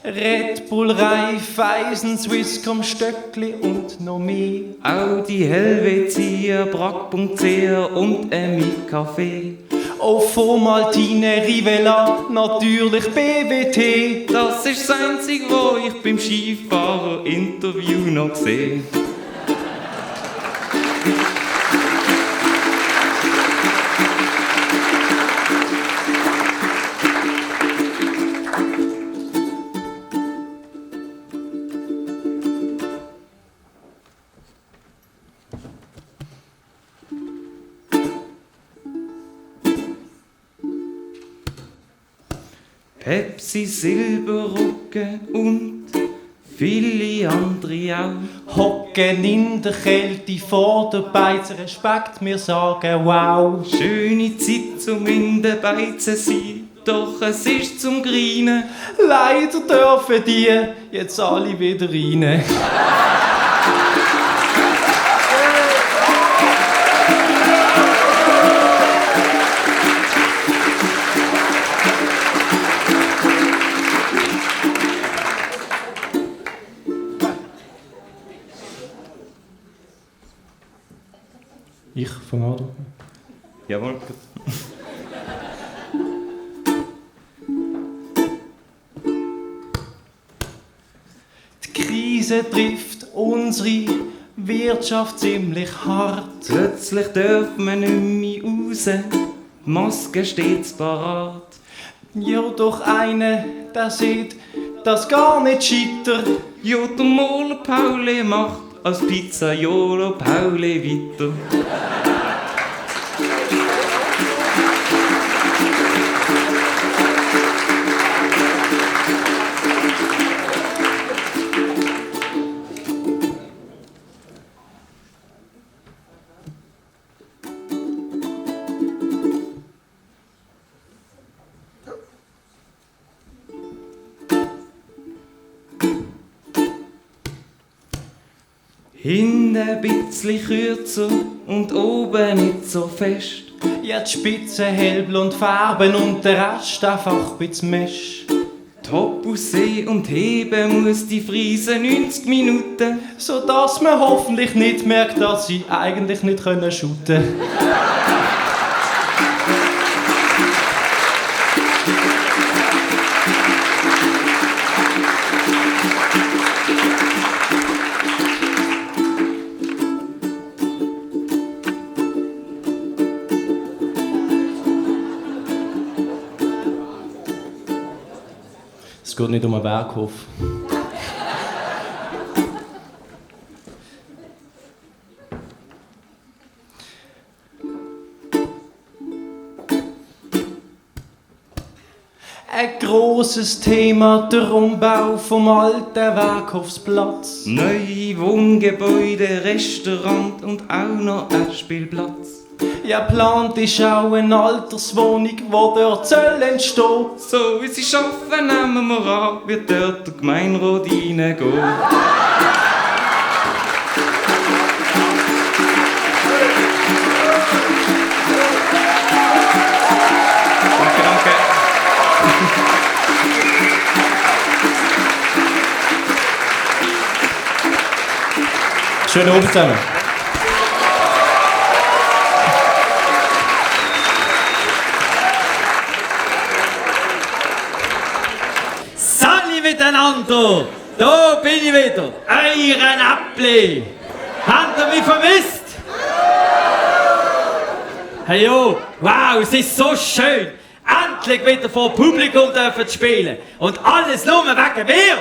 Red Bull, Raiffeisen, Swisscom, Stöckli und noch mehr. Audi, Helvetia, Brack.ch und Kaffee. Auf Vomaltine, Rivella, natürlich BWT. Das ist das Einzige, was ich beim Skifahrer-Interview noch sehe. Pepsi, Silberrücken und viele andere auch. Hocken in der Kälte vor der Beiz, Respekt, wir sagen wow. Schöne Zeit zum in der Beize sein, doch es ist zum Greinen. Leider dürfen die jetzt alle wieder rein. Ich fange an. Jawohl. Die Krise trifft unsere Wirtschaft ziemlich hart. Plötzlich dürfen wir nicht mehr raus, die Maske steht parat. Ja, doch einer, der sieht, das gar nicht scheitert. Ja, der Mola Pauli macht als Pizzaiolo Pauli weiter. Hinten ein bisschen kürzer und oben nicht so fest. Ja, die Spitze hellblond färben und der Rest einfach ein bisschen Mesh. Top aussehen und heben muss die Friese 90 Minuten. Sodass man hoffentlich nicht merkt, dass sie eigentlich nicht shooten können. Es geht nicht um einen Werkhof. Ein grosses Thema, der Umbau vom alten Werkhofsplatz. Neue Wohngebäude, Restaurant und auch noch ein Spielplatz. Ja, geplant ist auch eine Alterswohnung, die dort entstehen soll. So wie sie schaffen, nehmen wir an, wird dort der Gemeinderat reingehen. Danke. Schönen Abend zusammen. Salut miteinander! Da bin ich wieder, euren Äppli. Habt ihr mich vermisst? Hey jo, wow, es ist so schön, endlich wieder vor Publikum dürfen zu spielen. Und alles nur wegen mir.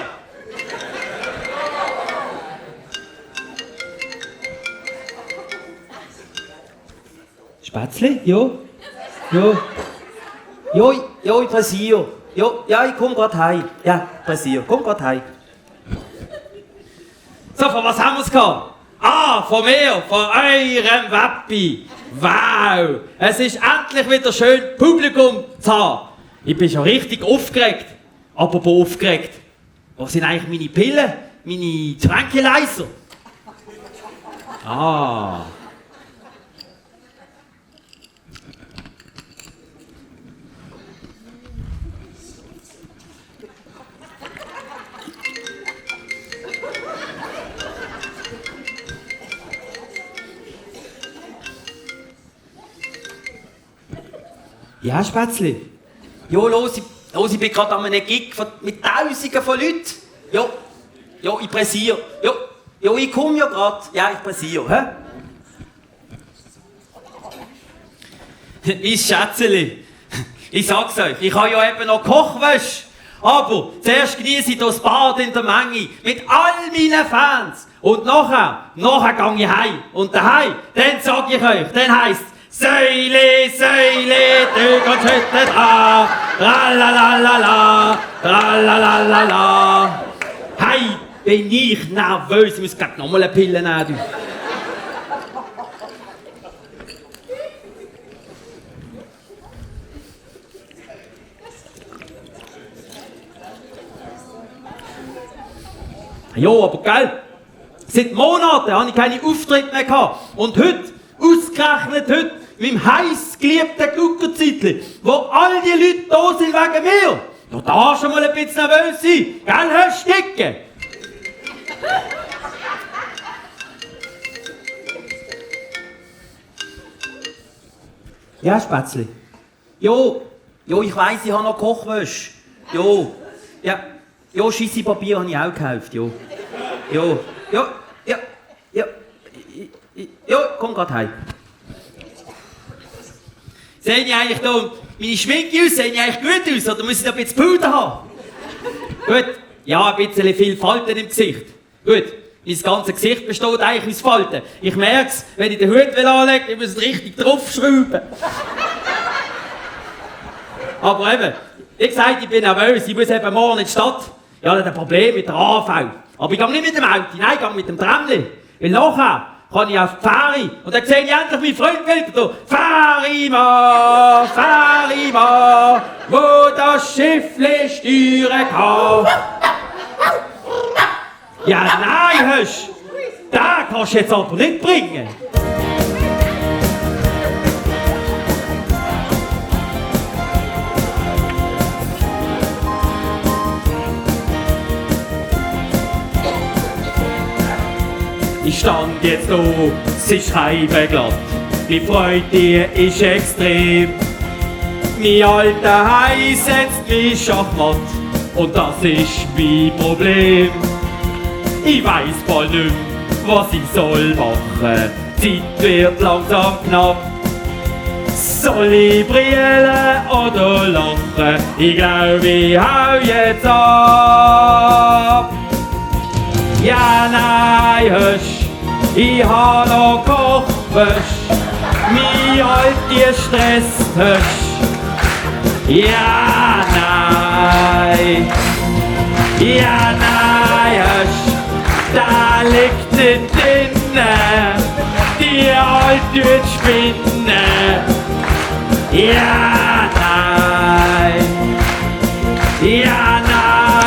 Spätzle? Jo? Jo? Jo, ich pressiere. Jo, ja, ich komm grad heim. Ja, pressiere. Komm grad heim. So, von was haben wir es gehabt? Ah, von mir, von eurem Wappi. Wow, es ist endlich wieder schön, Publikum zu haben. Ich bin schon richtig aufgeregt. Apropos aufgeregt. Wo sind eigentlich meine Pillen? Meine Tranquilizer? Ah. Ja, Spätzle? Jo, los, ich bin gerade an einem Gig mit Tausenden von Leuten. Jo, ich pressiere. Jo, ich komme ja gerade. Ja, ich pressiere, hä? Ich Schätzeli, ich sag's euch, ich habe ja eben noch Kochwäsche. Aber zuerst genieße ich das Bad in der Menge mit all meinen Fans. Und nachher gehe ich heim. Und daheim, dann sag ich euch, dann heisst's Säule, Tüg und Hütte dran, tralalala, tralalala. Hey, bin ich nervös, ich muss gleich nochmal eine Pille nehmen. Jo, aber gell, seit Monaten habe ich keine Auftritte mehr gehabt. Und heute, ausgerechnet heute, mit dem heiß geliebten Guckerzeitli, wo all die Leute da sind wegen mir. Da darfst du mal ein bisschen nervös sein. Gell, hörst du Sticken? Ja, Spätzle? Jo, ich weiss, ich habe noch Kochwäsche. Jo, Scheissepapier habe ich auch gekauft, jo, komm grad heim. Sehen die eigentlich da meine Schminke aus? Sehen die eigentlich gut aus? Oder muss ich da ein bisschen Puder haben? Gut, ja, ein bisschen viel Falten im Gesicht. Gut, mein ganzes Gesicht besteht eigentlich aus Falten. Ich merk's, wenn ich den Hut anlege, ich muss richtig draufschrauben. Aber eben, wie gesagt, ich bin nervös, ich muss eben morgen in die Stadt. Ja, das ist ein Problem mit der AV. Aber ich gehe nicht mit dem Auto, nein, ich gehe mit dem Tramli. Weil nachher kann ich auf die Fähre und dann sehe ich endlich meinen Freund wieder da. Fährima, wo das Schiffli steuern kann. Ja, nein, hörst du, den kannst du jetzt aber nicht bringen. Ich stand jetzt da, es ist scheibenglatt, die Freude die ist extrem. Mein alter Hai setzt mich schachmatt und das ist mein Problem. Ich weiss bald nicht mehr, was ich soll machen, die Zeit wird langsam knapp. Soll ich brüllen oder lachen? Ich glaube, ich hau jetzt ab. Ja, nein, hörst, ich ha noch Kochwäsche, mich halt die Stress, hörst. Ja, nein, hörst, da liegt nicht drinnen, die alte Spinne. Ja, nein,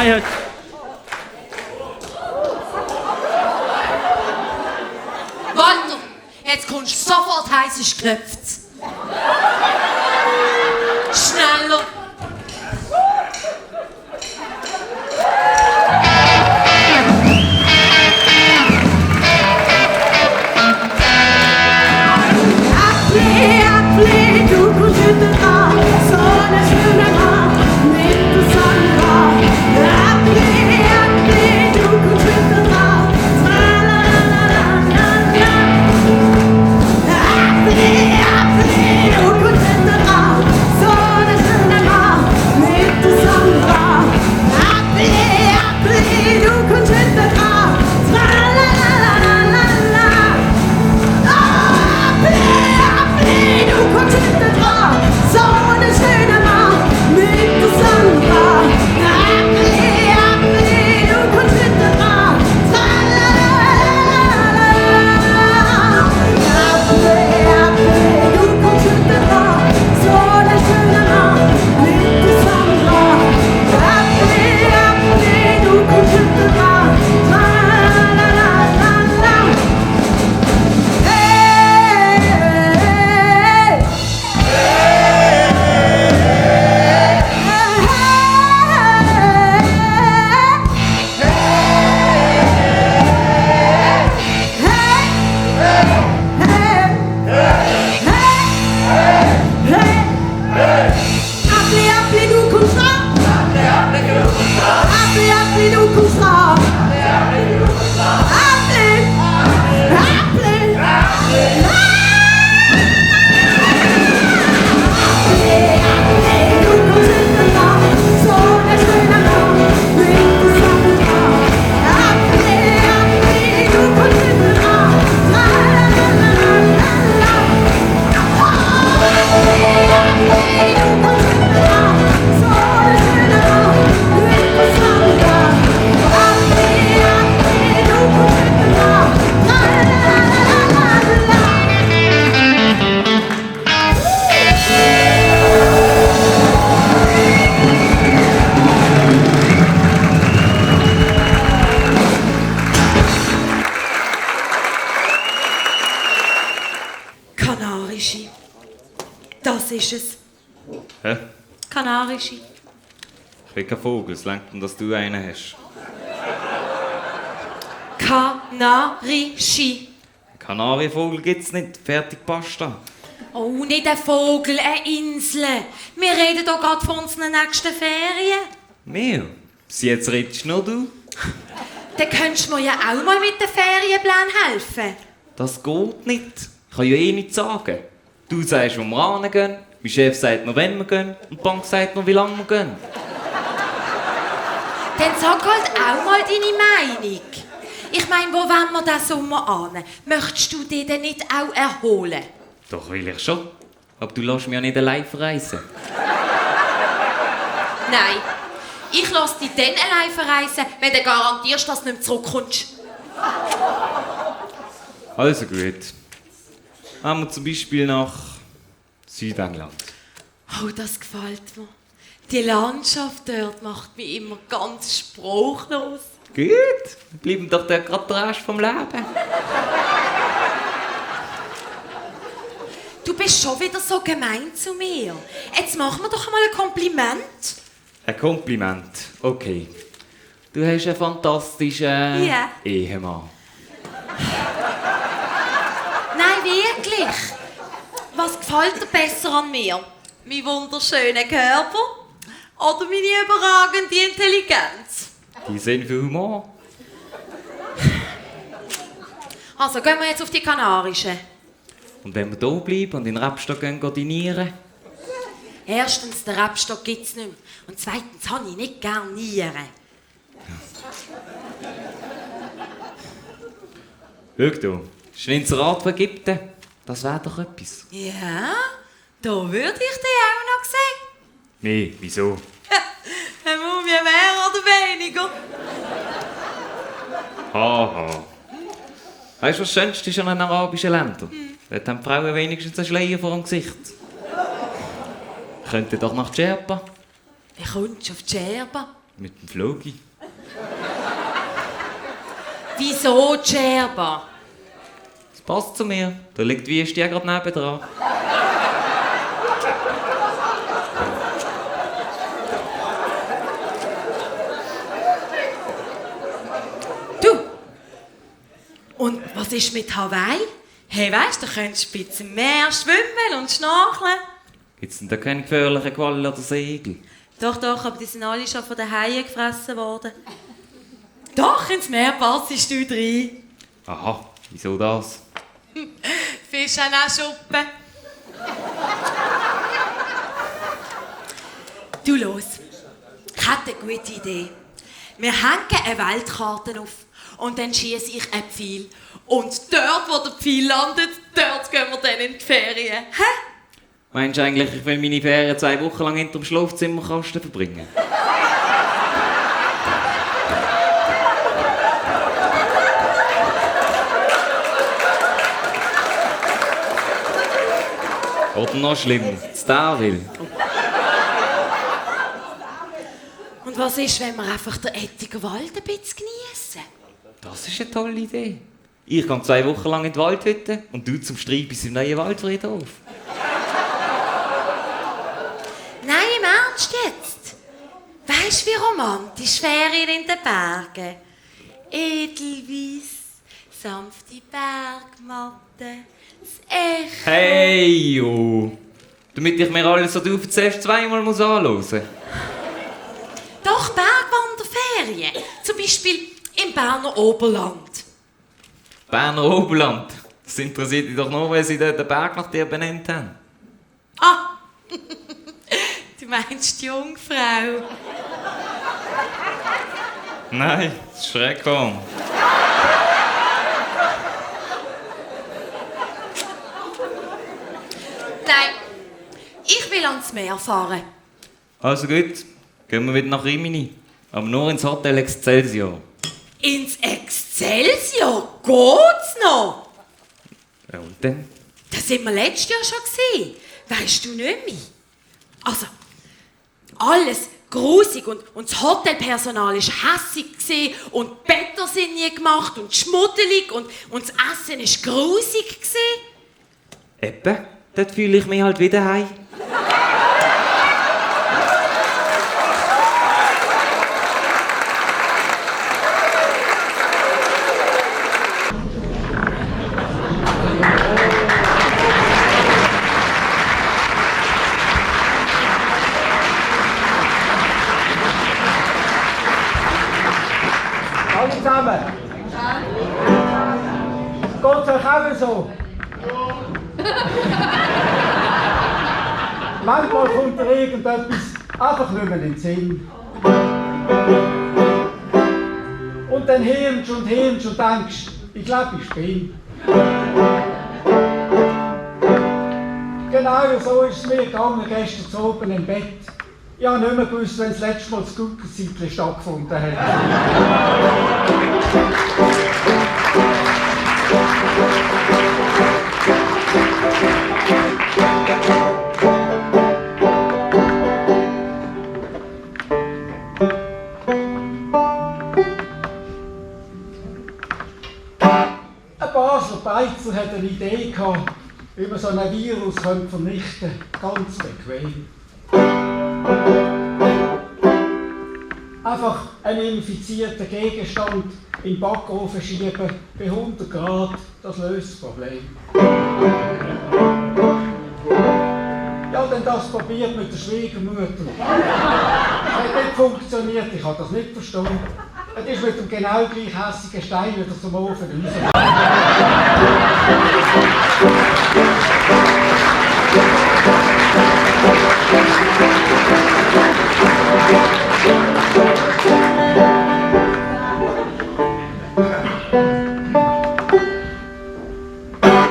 hörst. Walter, jetzt kommst du sofort heiß, ist geklopft. Schneller. Äppli, du kommst inte dran, så det skulle vara mitt och sandra. Äppli, Kanarische. Ich bin kein Vogel, es reicht, dass du einen hast. Kanarische. Kanarienvogel gibt's nicht, fertig Pasta. Oh, nicht ein Vogel, eine Insel. Wir reden hier gerade von unseren nächsten Ferien. Wir? Bis jetzt redest nur du. Dann könntest du mir ja auch mal mit dem Ferienplan helfen. Das geht nicht. Ich kann ja eh nichts sagen. Du sagst, wo wir hingehen, mein Chef sagt mir, wann wir gehen und die Bank sagt mir, wie lange wir gehen. Dann sag halt auch mal deine Meinung. Ich meine, wo wollen wir diesen Sommer hin? Möchtest du dich denn nicht auch erholen? Doch will ich schon. Aber du lässt mich ja nicht allein verreisen. Nein. Ich lasse dich dann allein verreisen, wenn du garantierst, dass du nicht mehr zurückkommst. Also gut. Gehen wir zum Beispiel nach Südengland. Oh, das gefällt mir. Die Landschaft dort macht mich immer ganz sprachlos. Gut, dann bleiben doch dort gerade der Rest vom Leben. Du bist schon wieder so gemein zu mir. Jetzt mach mir doch mal ein Kompliment. Ein Kompliment, okay. Du hast einen fantastischen Ja. Ehemann. Nein, wirklich. Was gefällt dir besser an mir? Mein wunderschöner Körper oder meine überragende Intelligenz? Die sind für Humor. Also, gehen wir jetzt auf die Kanarischen. Und wenn wir hier bleiben und in den Rebstock gehen dinieren? Erstens, den Rebstock gibt es nicht mehr. Und zweitens habe ich nicht gerne Nieren. Schau hier, Schwinzerat von Ägypten, das wäre doch etwas. Ja, da würde ich dich auch noch sehen. Nee, wieso? Eine Mumie mehr oder weniger. Haha. Weißt du, was das Schönste ist an den arabischen Ländern? Dort haben die Frauen wenigstens einen Schleier vor dem Gesicht. Könnte doch nach Djerba. Wie kommst du auf Djerba? Mit dem Flogi. Wieso Djerba? Das passt zu mir. Da liegt die Wüste ja gerade nebendran. Und was ist mit Hawaii? Hey, weißt du, könntest du ein bisschen mehr schwimmen und schnorcheln. Gibt's denn da keine gefährlichen Quallen oder Segel? Doch, aber die sind alle schon von den Haien gefressen worden. Doch, ins Meer passest du rein. Aha, wieso das? Fisch haben auch Schuppen. Du, los. Ich habe eine gute Idee. Wir hängen eine Weltkarte auf und dann schiesse ich ein Pfeil. Und dort, wo der Pfeil landet, dort gehen wir dann in die Ferien. Hä? Meinst du eigentlich, ich will meine Ferien 2 Wochen lang hinter dem Schlafzimmerkasten verbringen? Oder noch schlimmer, das Darwil. Und was ist, wenn wir einfach den Ettiger Wald ein bisschen geniessen? Das ist eine tolle Idee. Ich gehe 2 Wochen lang in die Waldhütte und du zum Streit bis im neuen Waldfriedhof. Nein, im Ernst jetzt. Weisst du, wie romantisch Ferien in den Bergen? Edelweiss, sanfte Bergmatte, das Echo. Hey, jo! Damit ich mir alles, was du erzählst, 2-mal anhören muss. Doch, Bergwanderferien. Zum Beispiel im Berner Oberland. Berner Oberland. Das interessiert dich doch nur, weil sie dort den Berg nach dir benannt haben. Ah! Du meinst die Jungfrau? Nein, das ist schrecklich. Nein, ich will ans Meer fahren. Also gut, gehen wir wieder nach Rimini. Aber nur ins Hotel Excelsior. Ins Excelsior? Geht's noch? Ja, und dann? Das sind wir letztes Jahr schon gesehen. Weisst du nicht mehr? Also, alles grusig und das Hotelpersonal war hässig gewesen und die Betten sind nie gemacht und schmuddelig und das Essen war grusig gewesen. Eben, dort fühle ich mich halt wieder heim. Alle zusammen. Geht es euch auch so? Manchmal kommt dir irgendetwas einfach nicht mehr in den Sinn. Und dann hirnst und denkst, ich glaube, ich spinne. Genau so ist es mir gegangen gestern oben im Bett. Ich habe nicht mehr gewusst, wenn das letzte Mal das Guckenzeitchen stattgefunden hat. Ein Basler Beizer hat eine Idee gehabt, wie man so ein Virus vernichten könnte, ganz bequem. Einfach einen infizierten Gegenstand in den Backofen schieben, bei 100 Grad, das löst das Problem. Ja, denn das probiert mit der Schwiegermutter. Das hat nicht funktioniert, ich habe das nicht verstanden. Es ist mit dem genau gleich hässigen Stein wieder zum Ofen raus.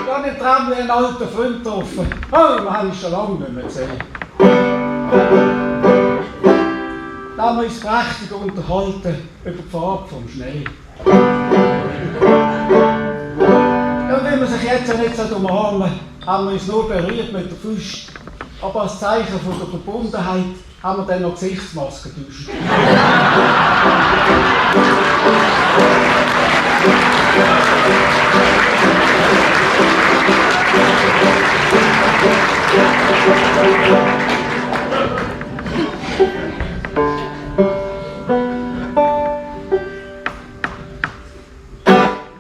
Ja, nicht dran wie ein alter Freund getroffen. Oh, den habe ich schon lange nicht mehr gesehen. Da haben wir uns prächtig unterhalten über die Farbe vom Schnee. Ja, und wenn man sich jetzt nicht umarmen, haben wir uns nur berührt mit der Faust. Aber als Zeichen von der Verbundenheit haben wir dann noch Gesichtsmasken getauscht.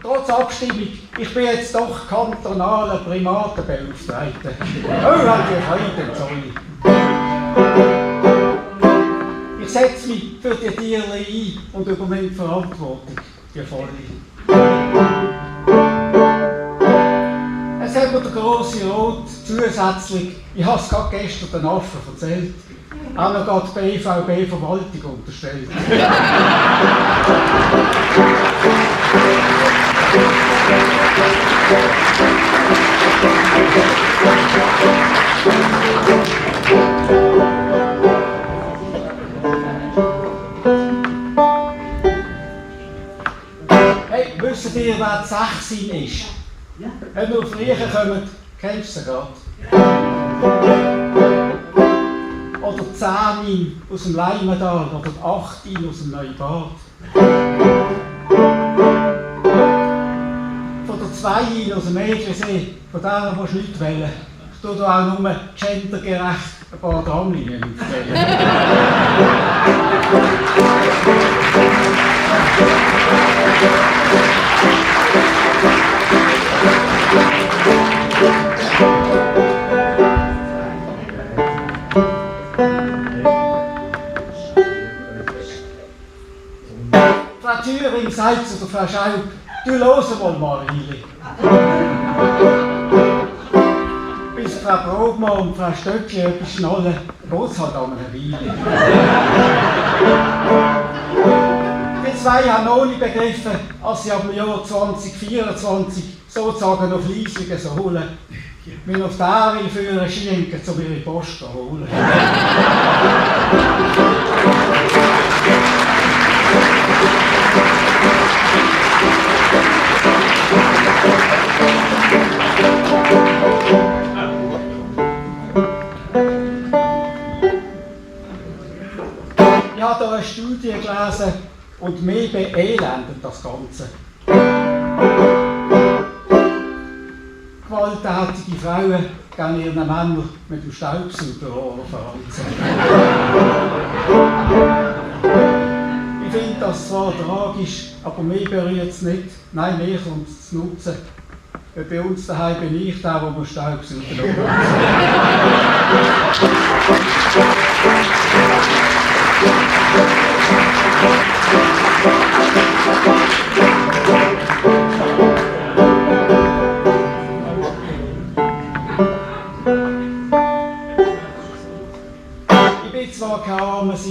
Trotz Abstimmung, ich bin jetzt doch kantonaler Primatenbeauftragter. Oh, hat ihr Freude, sorry. Ich setze mich für die Tiere ein und übernehme die Verantwortung, die volle. Es hat mir der grosse Rot zusätzlich, ich habe es gerade gestern den Affen erzählt, auch noch gerade die BVB-Verwaltung unterstellt. Hey, wisst ihr, wer die 16 ist? Wenn wir auf Riechen kommen, kennst du sie gerade. Oder die 10 aus dem Leimental oder die 8 aus dem Neubad. Von der 2 aus dem Egelsee, von der willst du nicht wählen. Ich tue da auch nur gendergerecht ein paar Dranglinien aufzählen. Frau Thüring sagt zu der Frau Schaub, du hörst mal Hili. Bis Frau Brogmann und Frau Stöckli etwas schnallen, geht es halt an einer Weile. Die zwei haben noch nicht begriffen, als sie ab dem Jahr 2024 sozusagen auf Leisungen holen, wenn auf der will für einen Schinken, um ihre Post zu holen. Ich habe hier eine Studie gelesen und mich beelendet das Ganze. Gewalttätige Frauen gehen ihren Männern mit dem Staubsaugerrohr verranzen. Ich finde das zwar tragisch, aber mich berührt es nicht. Nein, mir kommt es zu nutzen. Weil bei uns daheim bin ich der, der muss Staubsaugen lassen.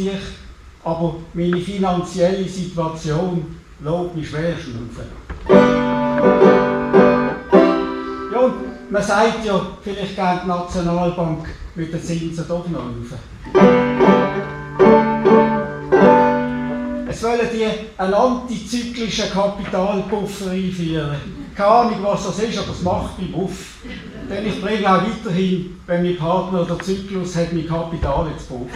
sich, aber meine finanzielle Situation lässt mich schwer schnaufen. Ja, und man sagt ja, vielleicht geht die Nationalbank mit den Zinsen doch noch rauf. Es wollen die einen antizyklischen Kapitalpuffer einführen. Keine Ahnung, was das ist, aber es macht mich Buff. Denn ich bringe auch weiterhin, wenn mein Partner der Zyklus hat, mein Kapital ins Buff.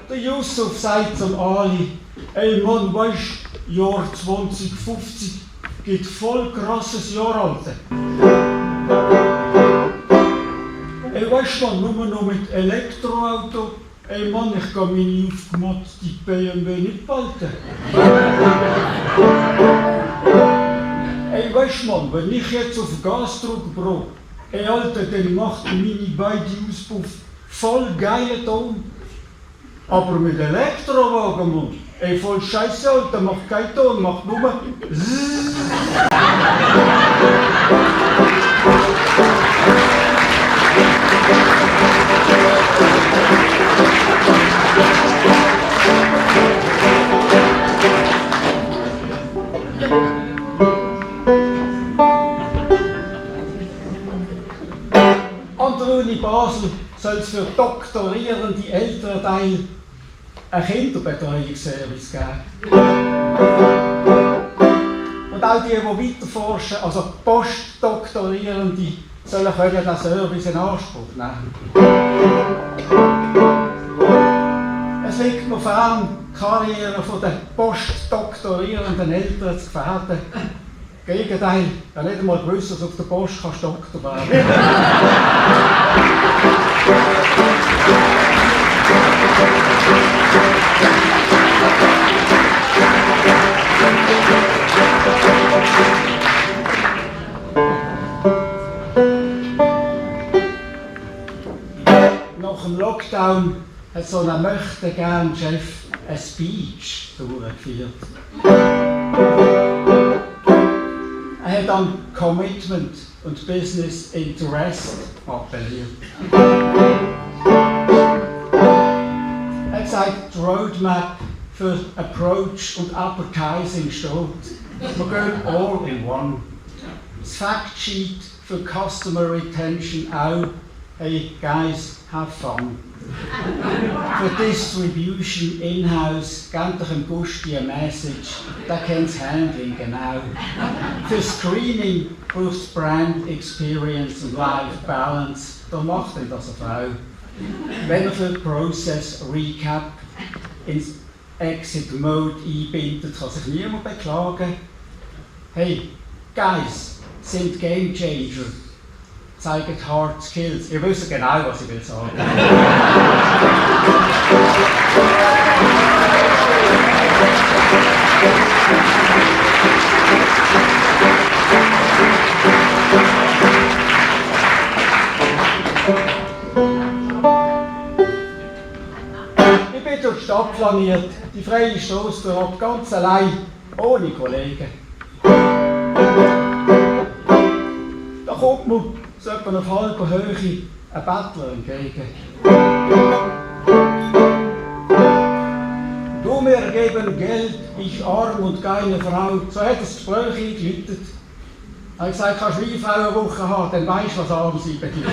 Der Yusuf sagt zum Ali, ey Mann, weisst, Jahr 2050 geht voll krasses Jahr, Alter. Ey, weisst du, nur noch mit Elektroauto, ey Mann, ich kann meine aufgemotzte BMW nicht behalten. Ey, weisst du, Mann, wenn ich jetzt auf Gas drücke, Bro, ey Alter, dann macht meine beide Auspuff voll geilen Ton. Aber mit Elektrowagen, Mann, ey, voll Scheiße, Alter, macht keinen Ton, macht nur Zzzz. An der Uni Basel soll es für doktorierende Elternteile einen Kinderbetreuungsservice geben. Und auch die weiterforschen, also Postdoktorierende, sollen können den Service in Anspruch nehmen. Es liegt noch fern, die Karriere der postdoktorierenden Eltern zu gefährden. Im Gegenteil, ich habe nicht einmal gewusst, dass du auf der Post kannst Doktor werden. Nach dem Lockdown hat so ein Möchtegern-Chef eine Speech durchgeführt. Er hat an Commitment und Business Interest appelliert. Er hat gesagt, die Roadmap für Approach und Advertising steht. Wir gehen all in one. Das Factsheet für Customer Retention auch. Hey guys, have fun. Für Distribution in-house, gebt euch im Gusti eine Message, der kennt das Handling genau. Für Screening braucht es Brand Experience und Life Balance, da macht denn das eine Frau. Wenn ihr für Process Recap ins Exit Mode einbindet, kann sich niemand beklagen. Hey, Guys sind Game Changer. Zeigen Hard Skills. Ihr wisst genau, was ich will sagen. Ich bin durch die Stadt flaniert, die freie Strasse ab, ganz allein, ohne Kollegen. Da kommt mir so etwa auf halber Höhe ein Bettler entgegen. Du, mir geben Geld, ich arm und keine Frau. So hat das Gespräch eingeläutet. Ich habe gesagt, kannst du wie Frau eine Woche haben, dann weisst du, was arm sein bedeutet.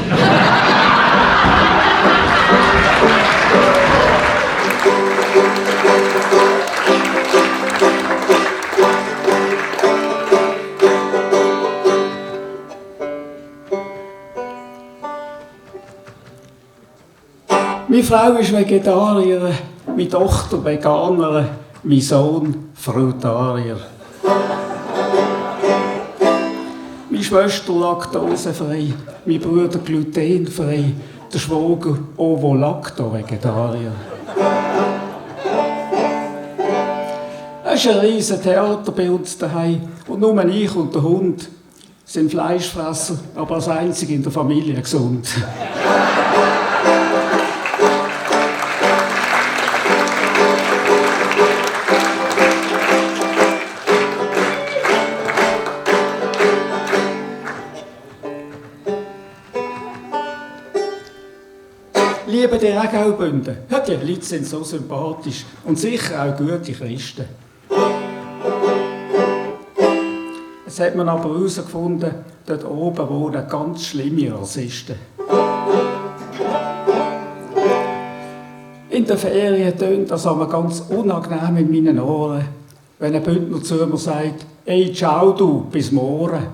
Meine Frau ist Vegetarierin, meine Tochter Veganerin, mein Sohn Frutarier. Meine Schwester laktosefrei, mein Bruder glutenfrei, der Schwager Ovo-Lacto-Vegetarier. Es ist ein riesen Theater bei uns daheim und nur ich und der Hund sind Fleischfresser, aber als einzige in der Familie gesund. liebe die Graubünden. Ja, die Leute sind so sympathisch und sicher auch gute Christen. Jetzt hat man aber herausgefunden, dort oben wohnen ganz schlimme Rassisten. In den Ferien tönt das aber ganz unangenehm in meinen Ohren, wenn ein Bündner zu mir sagt, «Ey, ciao du, bis morgen.»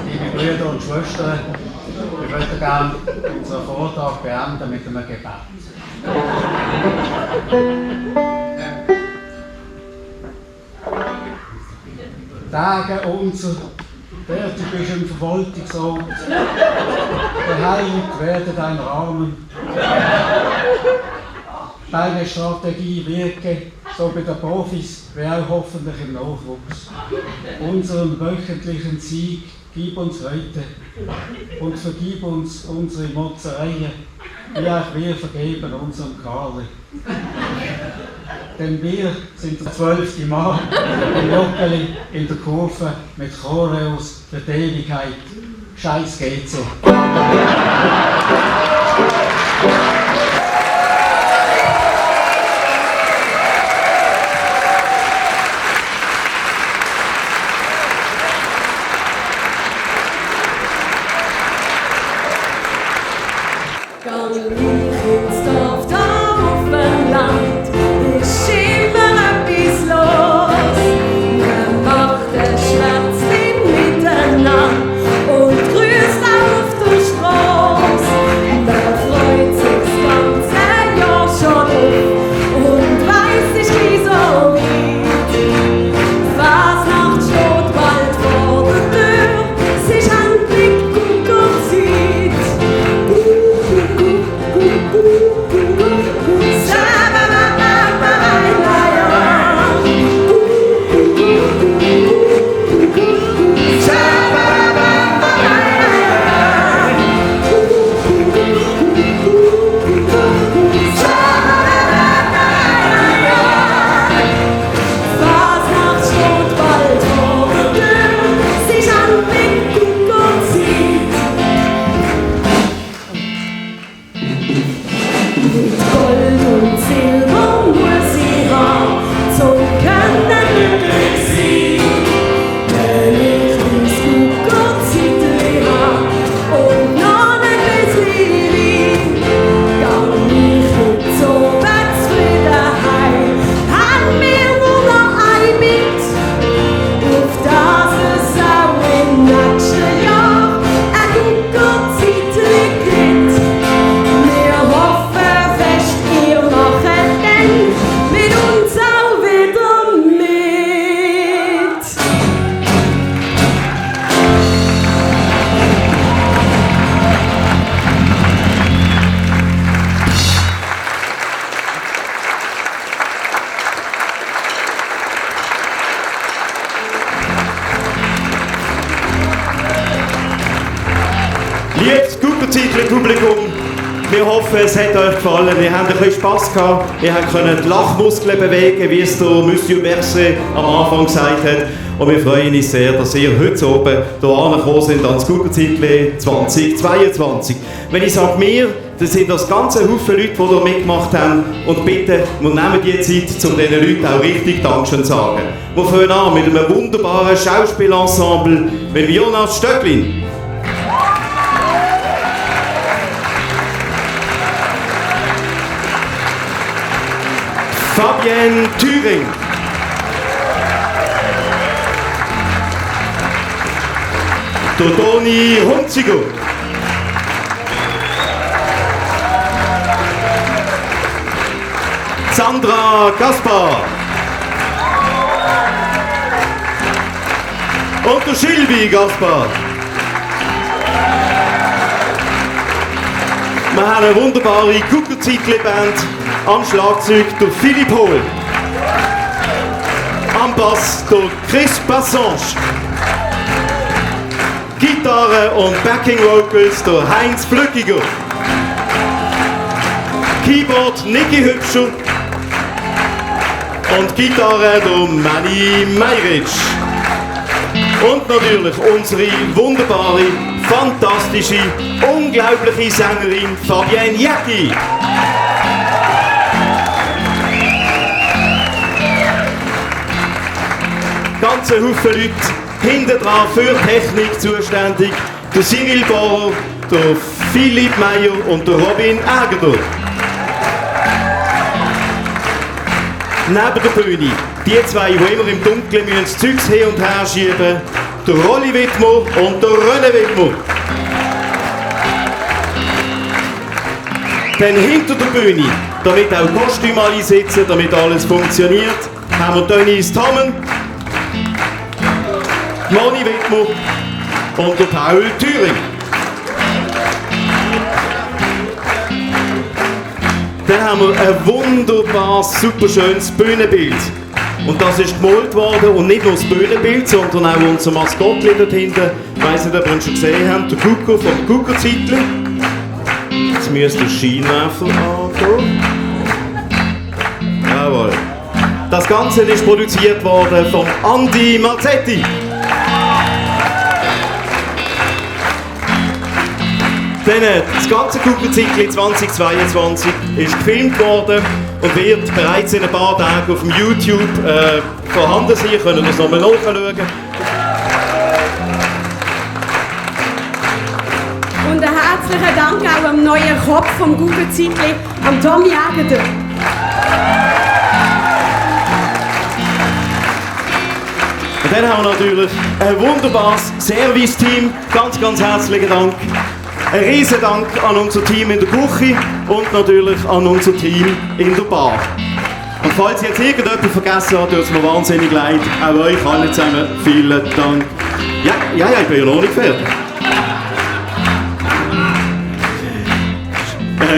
Liebe Brüder und Schwestern, wir möchten gerne unseren Vortrag beenden mit einem Gebet. Tage unser, der du bist im Verwaltungsrat, geheiligt werde dein Rahmen. Deine Strategie wirke, so bei den Profis, wie auch hoffentlich im Nachwuchs. Unseren wöchentlichen Sieg gib uns heute und vergib uns unsere Motzereien, wie auch wir vergeben unserem Karle. Denn wir sind der 12. Mann im Joggeli in der Kurve mit Choreos für die Ewigkeit. Scheiß GC. Liebes Guckerzeitler-Publikum, wir hoffen, es hat euch gefallen. Ihr habt ein bisschen Spass gehabt, ihr könnt die Lachmuskeln bewegen, wie es der Monsieur Berset am Anfang gesagt hat. Und wir freuen uns sehr, dass ihr heute oben hier angekommen seid ans Guckerzeitler 2022. Wenn ich sage «wir», dann sind das ganze Haufen Leute, die hier mitgemacht haben. Und bitte, wir nehmen die Zeit, um diesen Leuten auch richtig Dankeschön zu sagen. Wir fangen an mit einem wunderbaren Schauspielensemble mit Jonas Stöcklin. Fabienne Thüring. Dodoni Hunzigo. Sandra Gaspar. Und der Schilvi Gaspar. Wir haben eine wunderbare Guckerzeitli-Band. Am Schlagzeug der Philipp Hohl. Am Bass der Chris Passange. Gitarre und Backing Vocals der Heinz Flückiger. Keyboard Niki Hübscher und Gitarre der Manny Meiritsch. Und natürlich unsere wunderbare, fantastische, unglaubliche Sängerin Fabienne Jäcki. Ganze Haufen Leute hinten dran für Technik zuständig. Der Cyril Bohrer, der Philipp Meyer und der Robin Agerder. Neben der Bühne, die zwei, die immer im Dunkeln das Zeugs hin und her schieben, der Rolli Wittmer und der René Wittmer. Dann hinter der Bühne, damit auch Kostüme alle sitzen, damit alles funktioniert, haben wir Dennis Tommen, Moni Wittmer und der Paul Thüring. Dann haben wir ein wunderbares, super schönes Bühnenbild. Und das ist gemalt worden und nicht nur das Bühnenbild, sondern auch unser Maskottchen dort hinten. Ich weiss nicht, ob ihr ihn schon gesehen habt, der Gucker vom Guckerzeitli. Jetzt müsste der Scheinwerfer angehen. Jawohl. Das Ganze ist produziert worden von Andi Marzetti. Dann das ganze Guckerzeitli 2022 ist gefilmt worden und wird bereits in ein paar Tagen auf dem YouTube vorhanden sein. Ihr könnt das nochmal nachschauen. Und einen herzlichen Dank auch am neuen Kopf vom Guckerzeitli, am Tommy Agerder. Und dann haben wir natürlich ein wunderbares Service-Team. Ganz, ganz herzlichen Dank. Ein riesen Dank an unser Team in der Küche und natürlich an unser Team in der Bar. Und falls ich jetzt irgendjemand vergessen habe, tut es mir wahnsinnig leid. Auch euch alle zusammen vielen Dank. Ja, ich bin ja noch nicht fertig.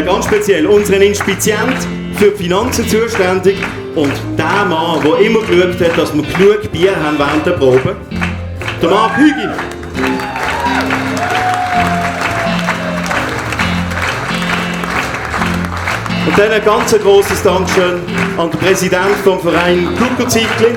Ganz speziell unseren Inspizient für die Finanzen zuständig und der Mann, der immer geschaut hat, dass wir genug Bier haben während der Probe, der Marc Hügi. Und dann ein ganz grosses Dankeschön an den Präsidenten vom Verein Guckerzeitli.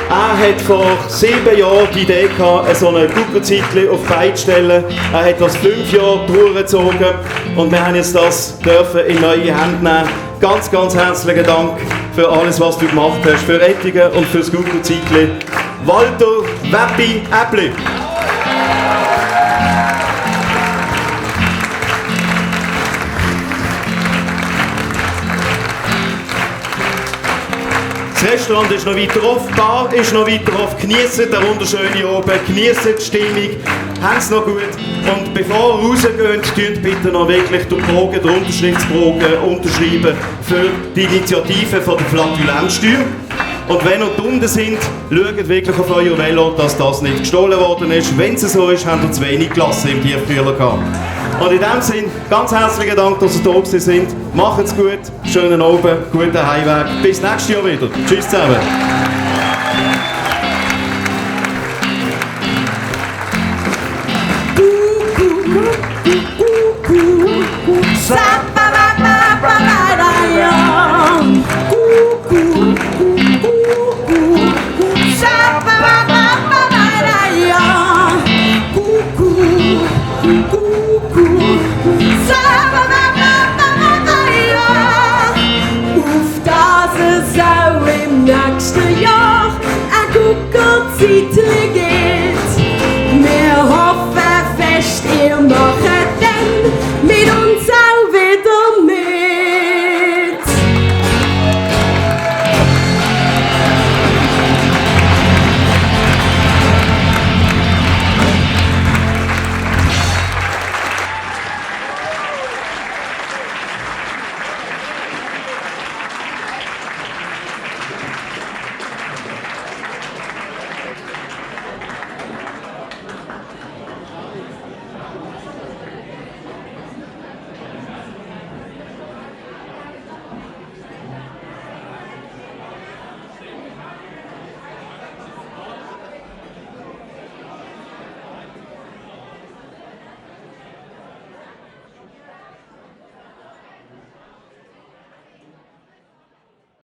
Er hat vor 7 Jahren die Idee gehabt, so eine Guckerzeitli auf die Beine zu stellen. Er hat das 5 Jahre durchgezogen und wir haben jetzt das dürfen in neue Hände nehmen. Ganz, ganz herzlichen Dank für alles, was du gemacht hast, für Ettingen und für das Guckerzeitli. Walter Weppi Äppli. Das Restaurant ist noch weiter auf, die Bar ist noch weiter auf. Geniessen den wunderschönen oben, geniessen die Stimmung, haben es noch gut. Und bevor ihr rausgeht, tut bitte noch wirklich den Bogen, den Unterschriftsbogen unterschreiben für die Initiative von der Flatulenzsteuer. Und wenn ihr unten sind, schaut wirklich auf euer Velo, dass das nicht gestohlen worden ist. Wenn es so ist, habt ihr zu wenig Klasse im Tiefkühler gehabt. Und in diesem Sinne, ganz herzlichen Dank, dass ihr da gewesen sind. Macht's gut, schönen Abend, guten Heimweg. Bis nächstes Jahr wieder. Tschüss zusammen. Sa ba ba ba ba ba.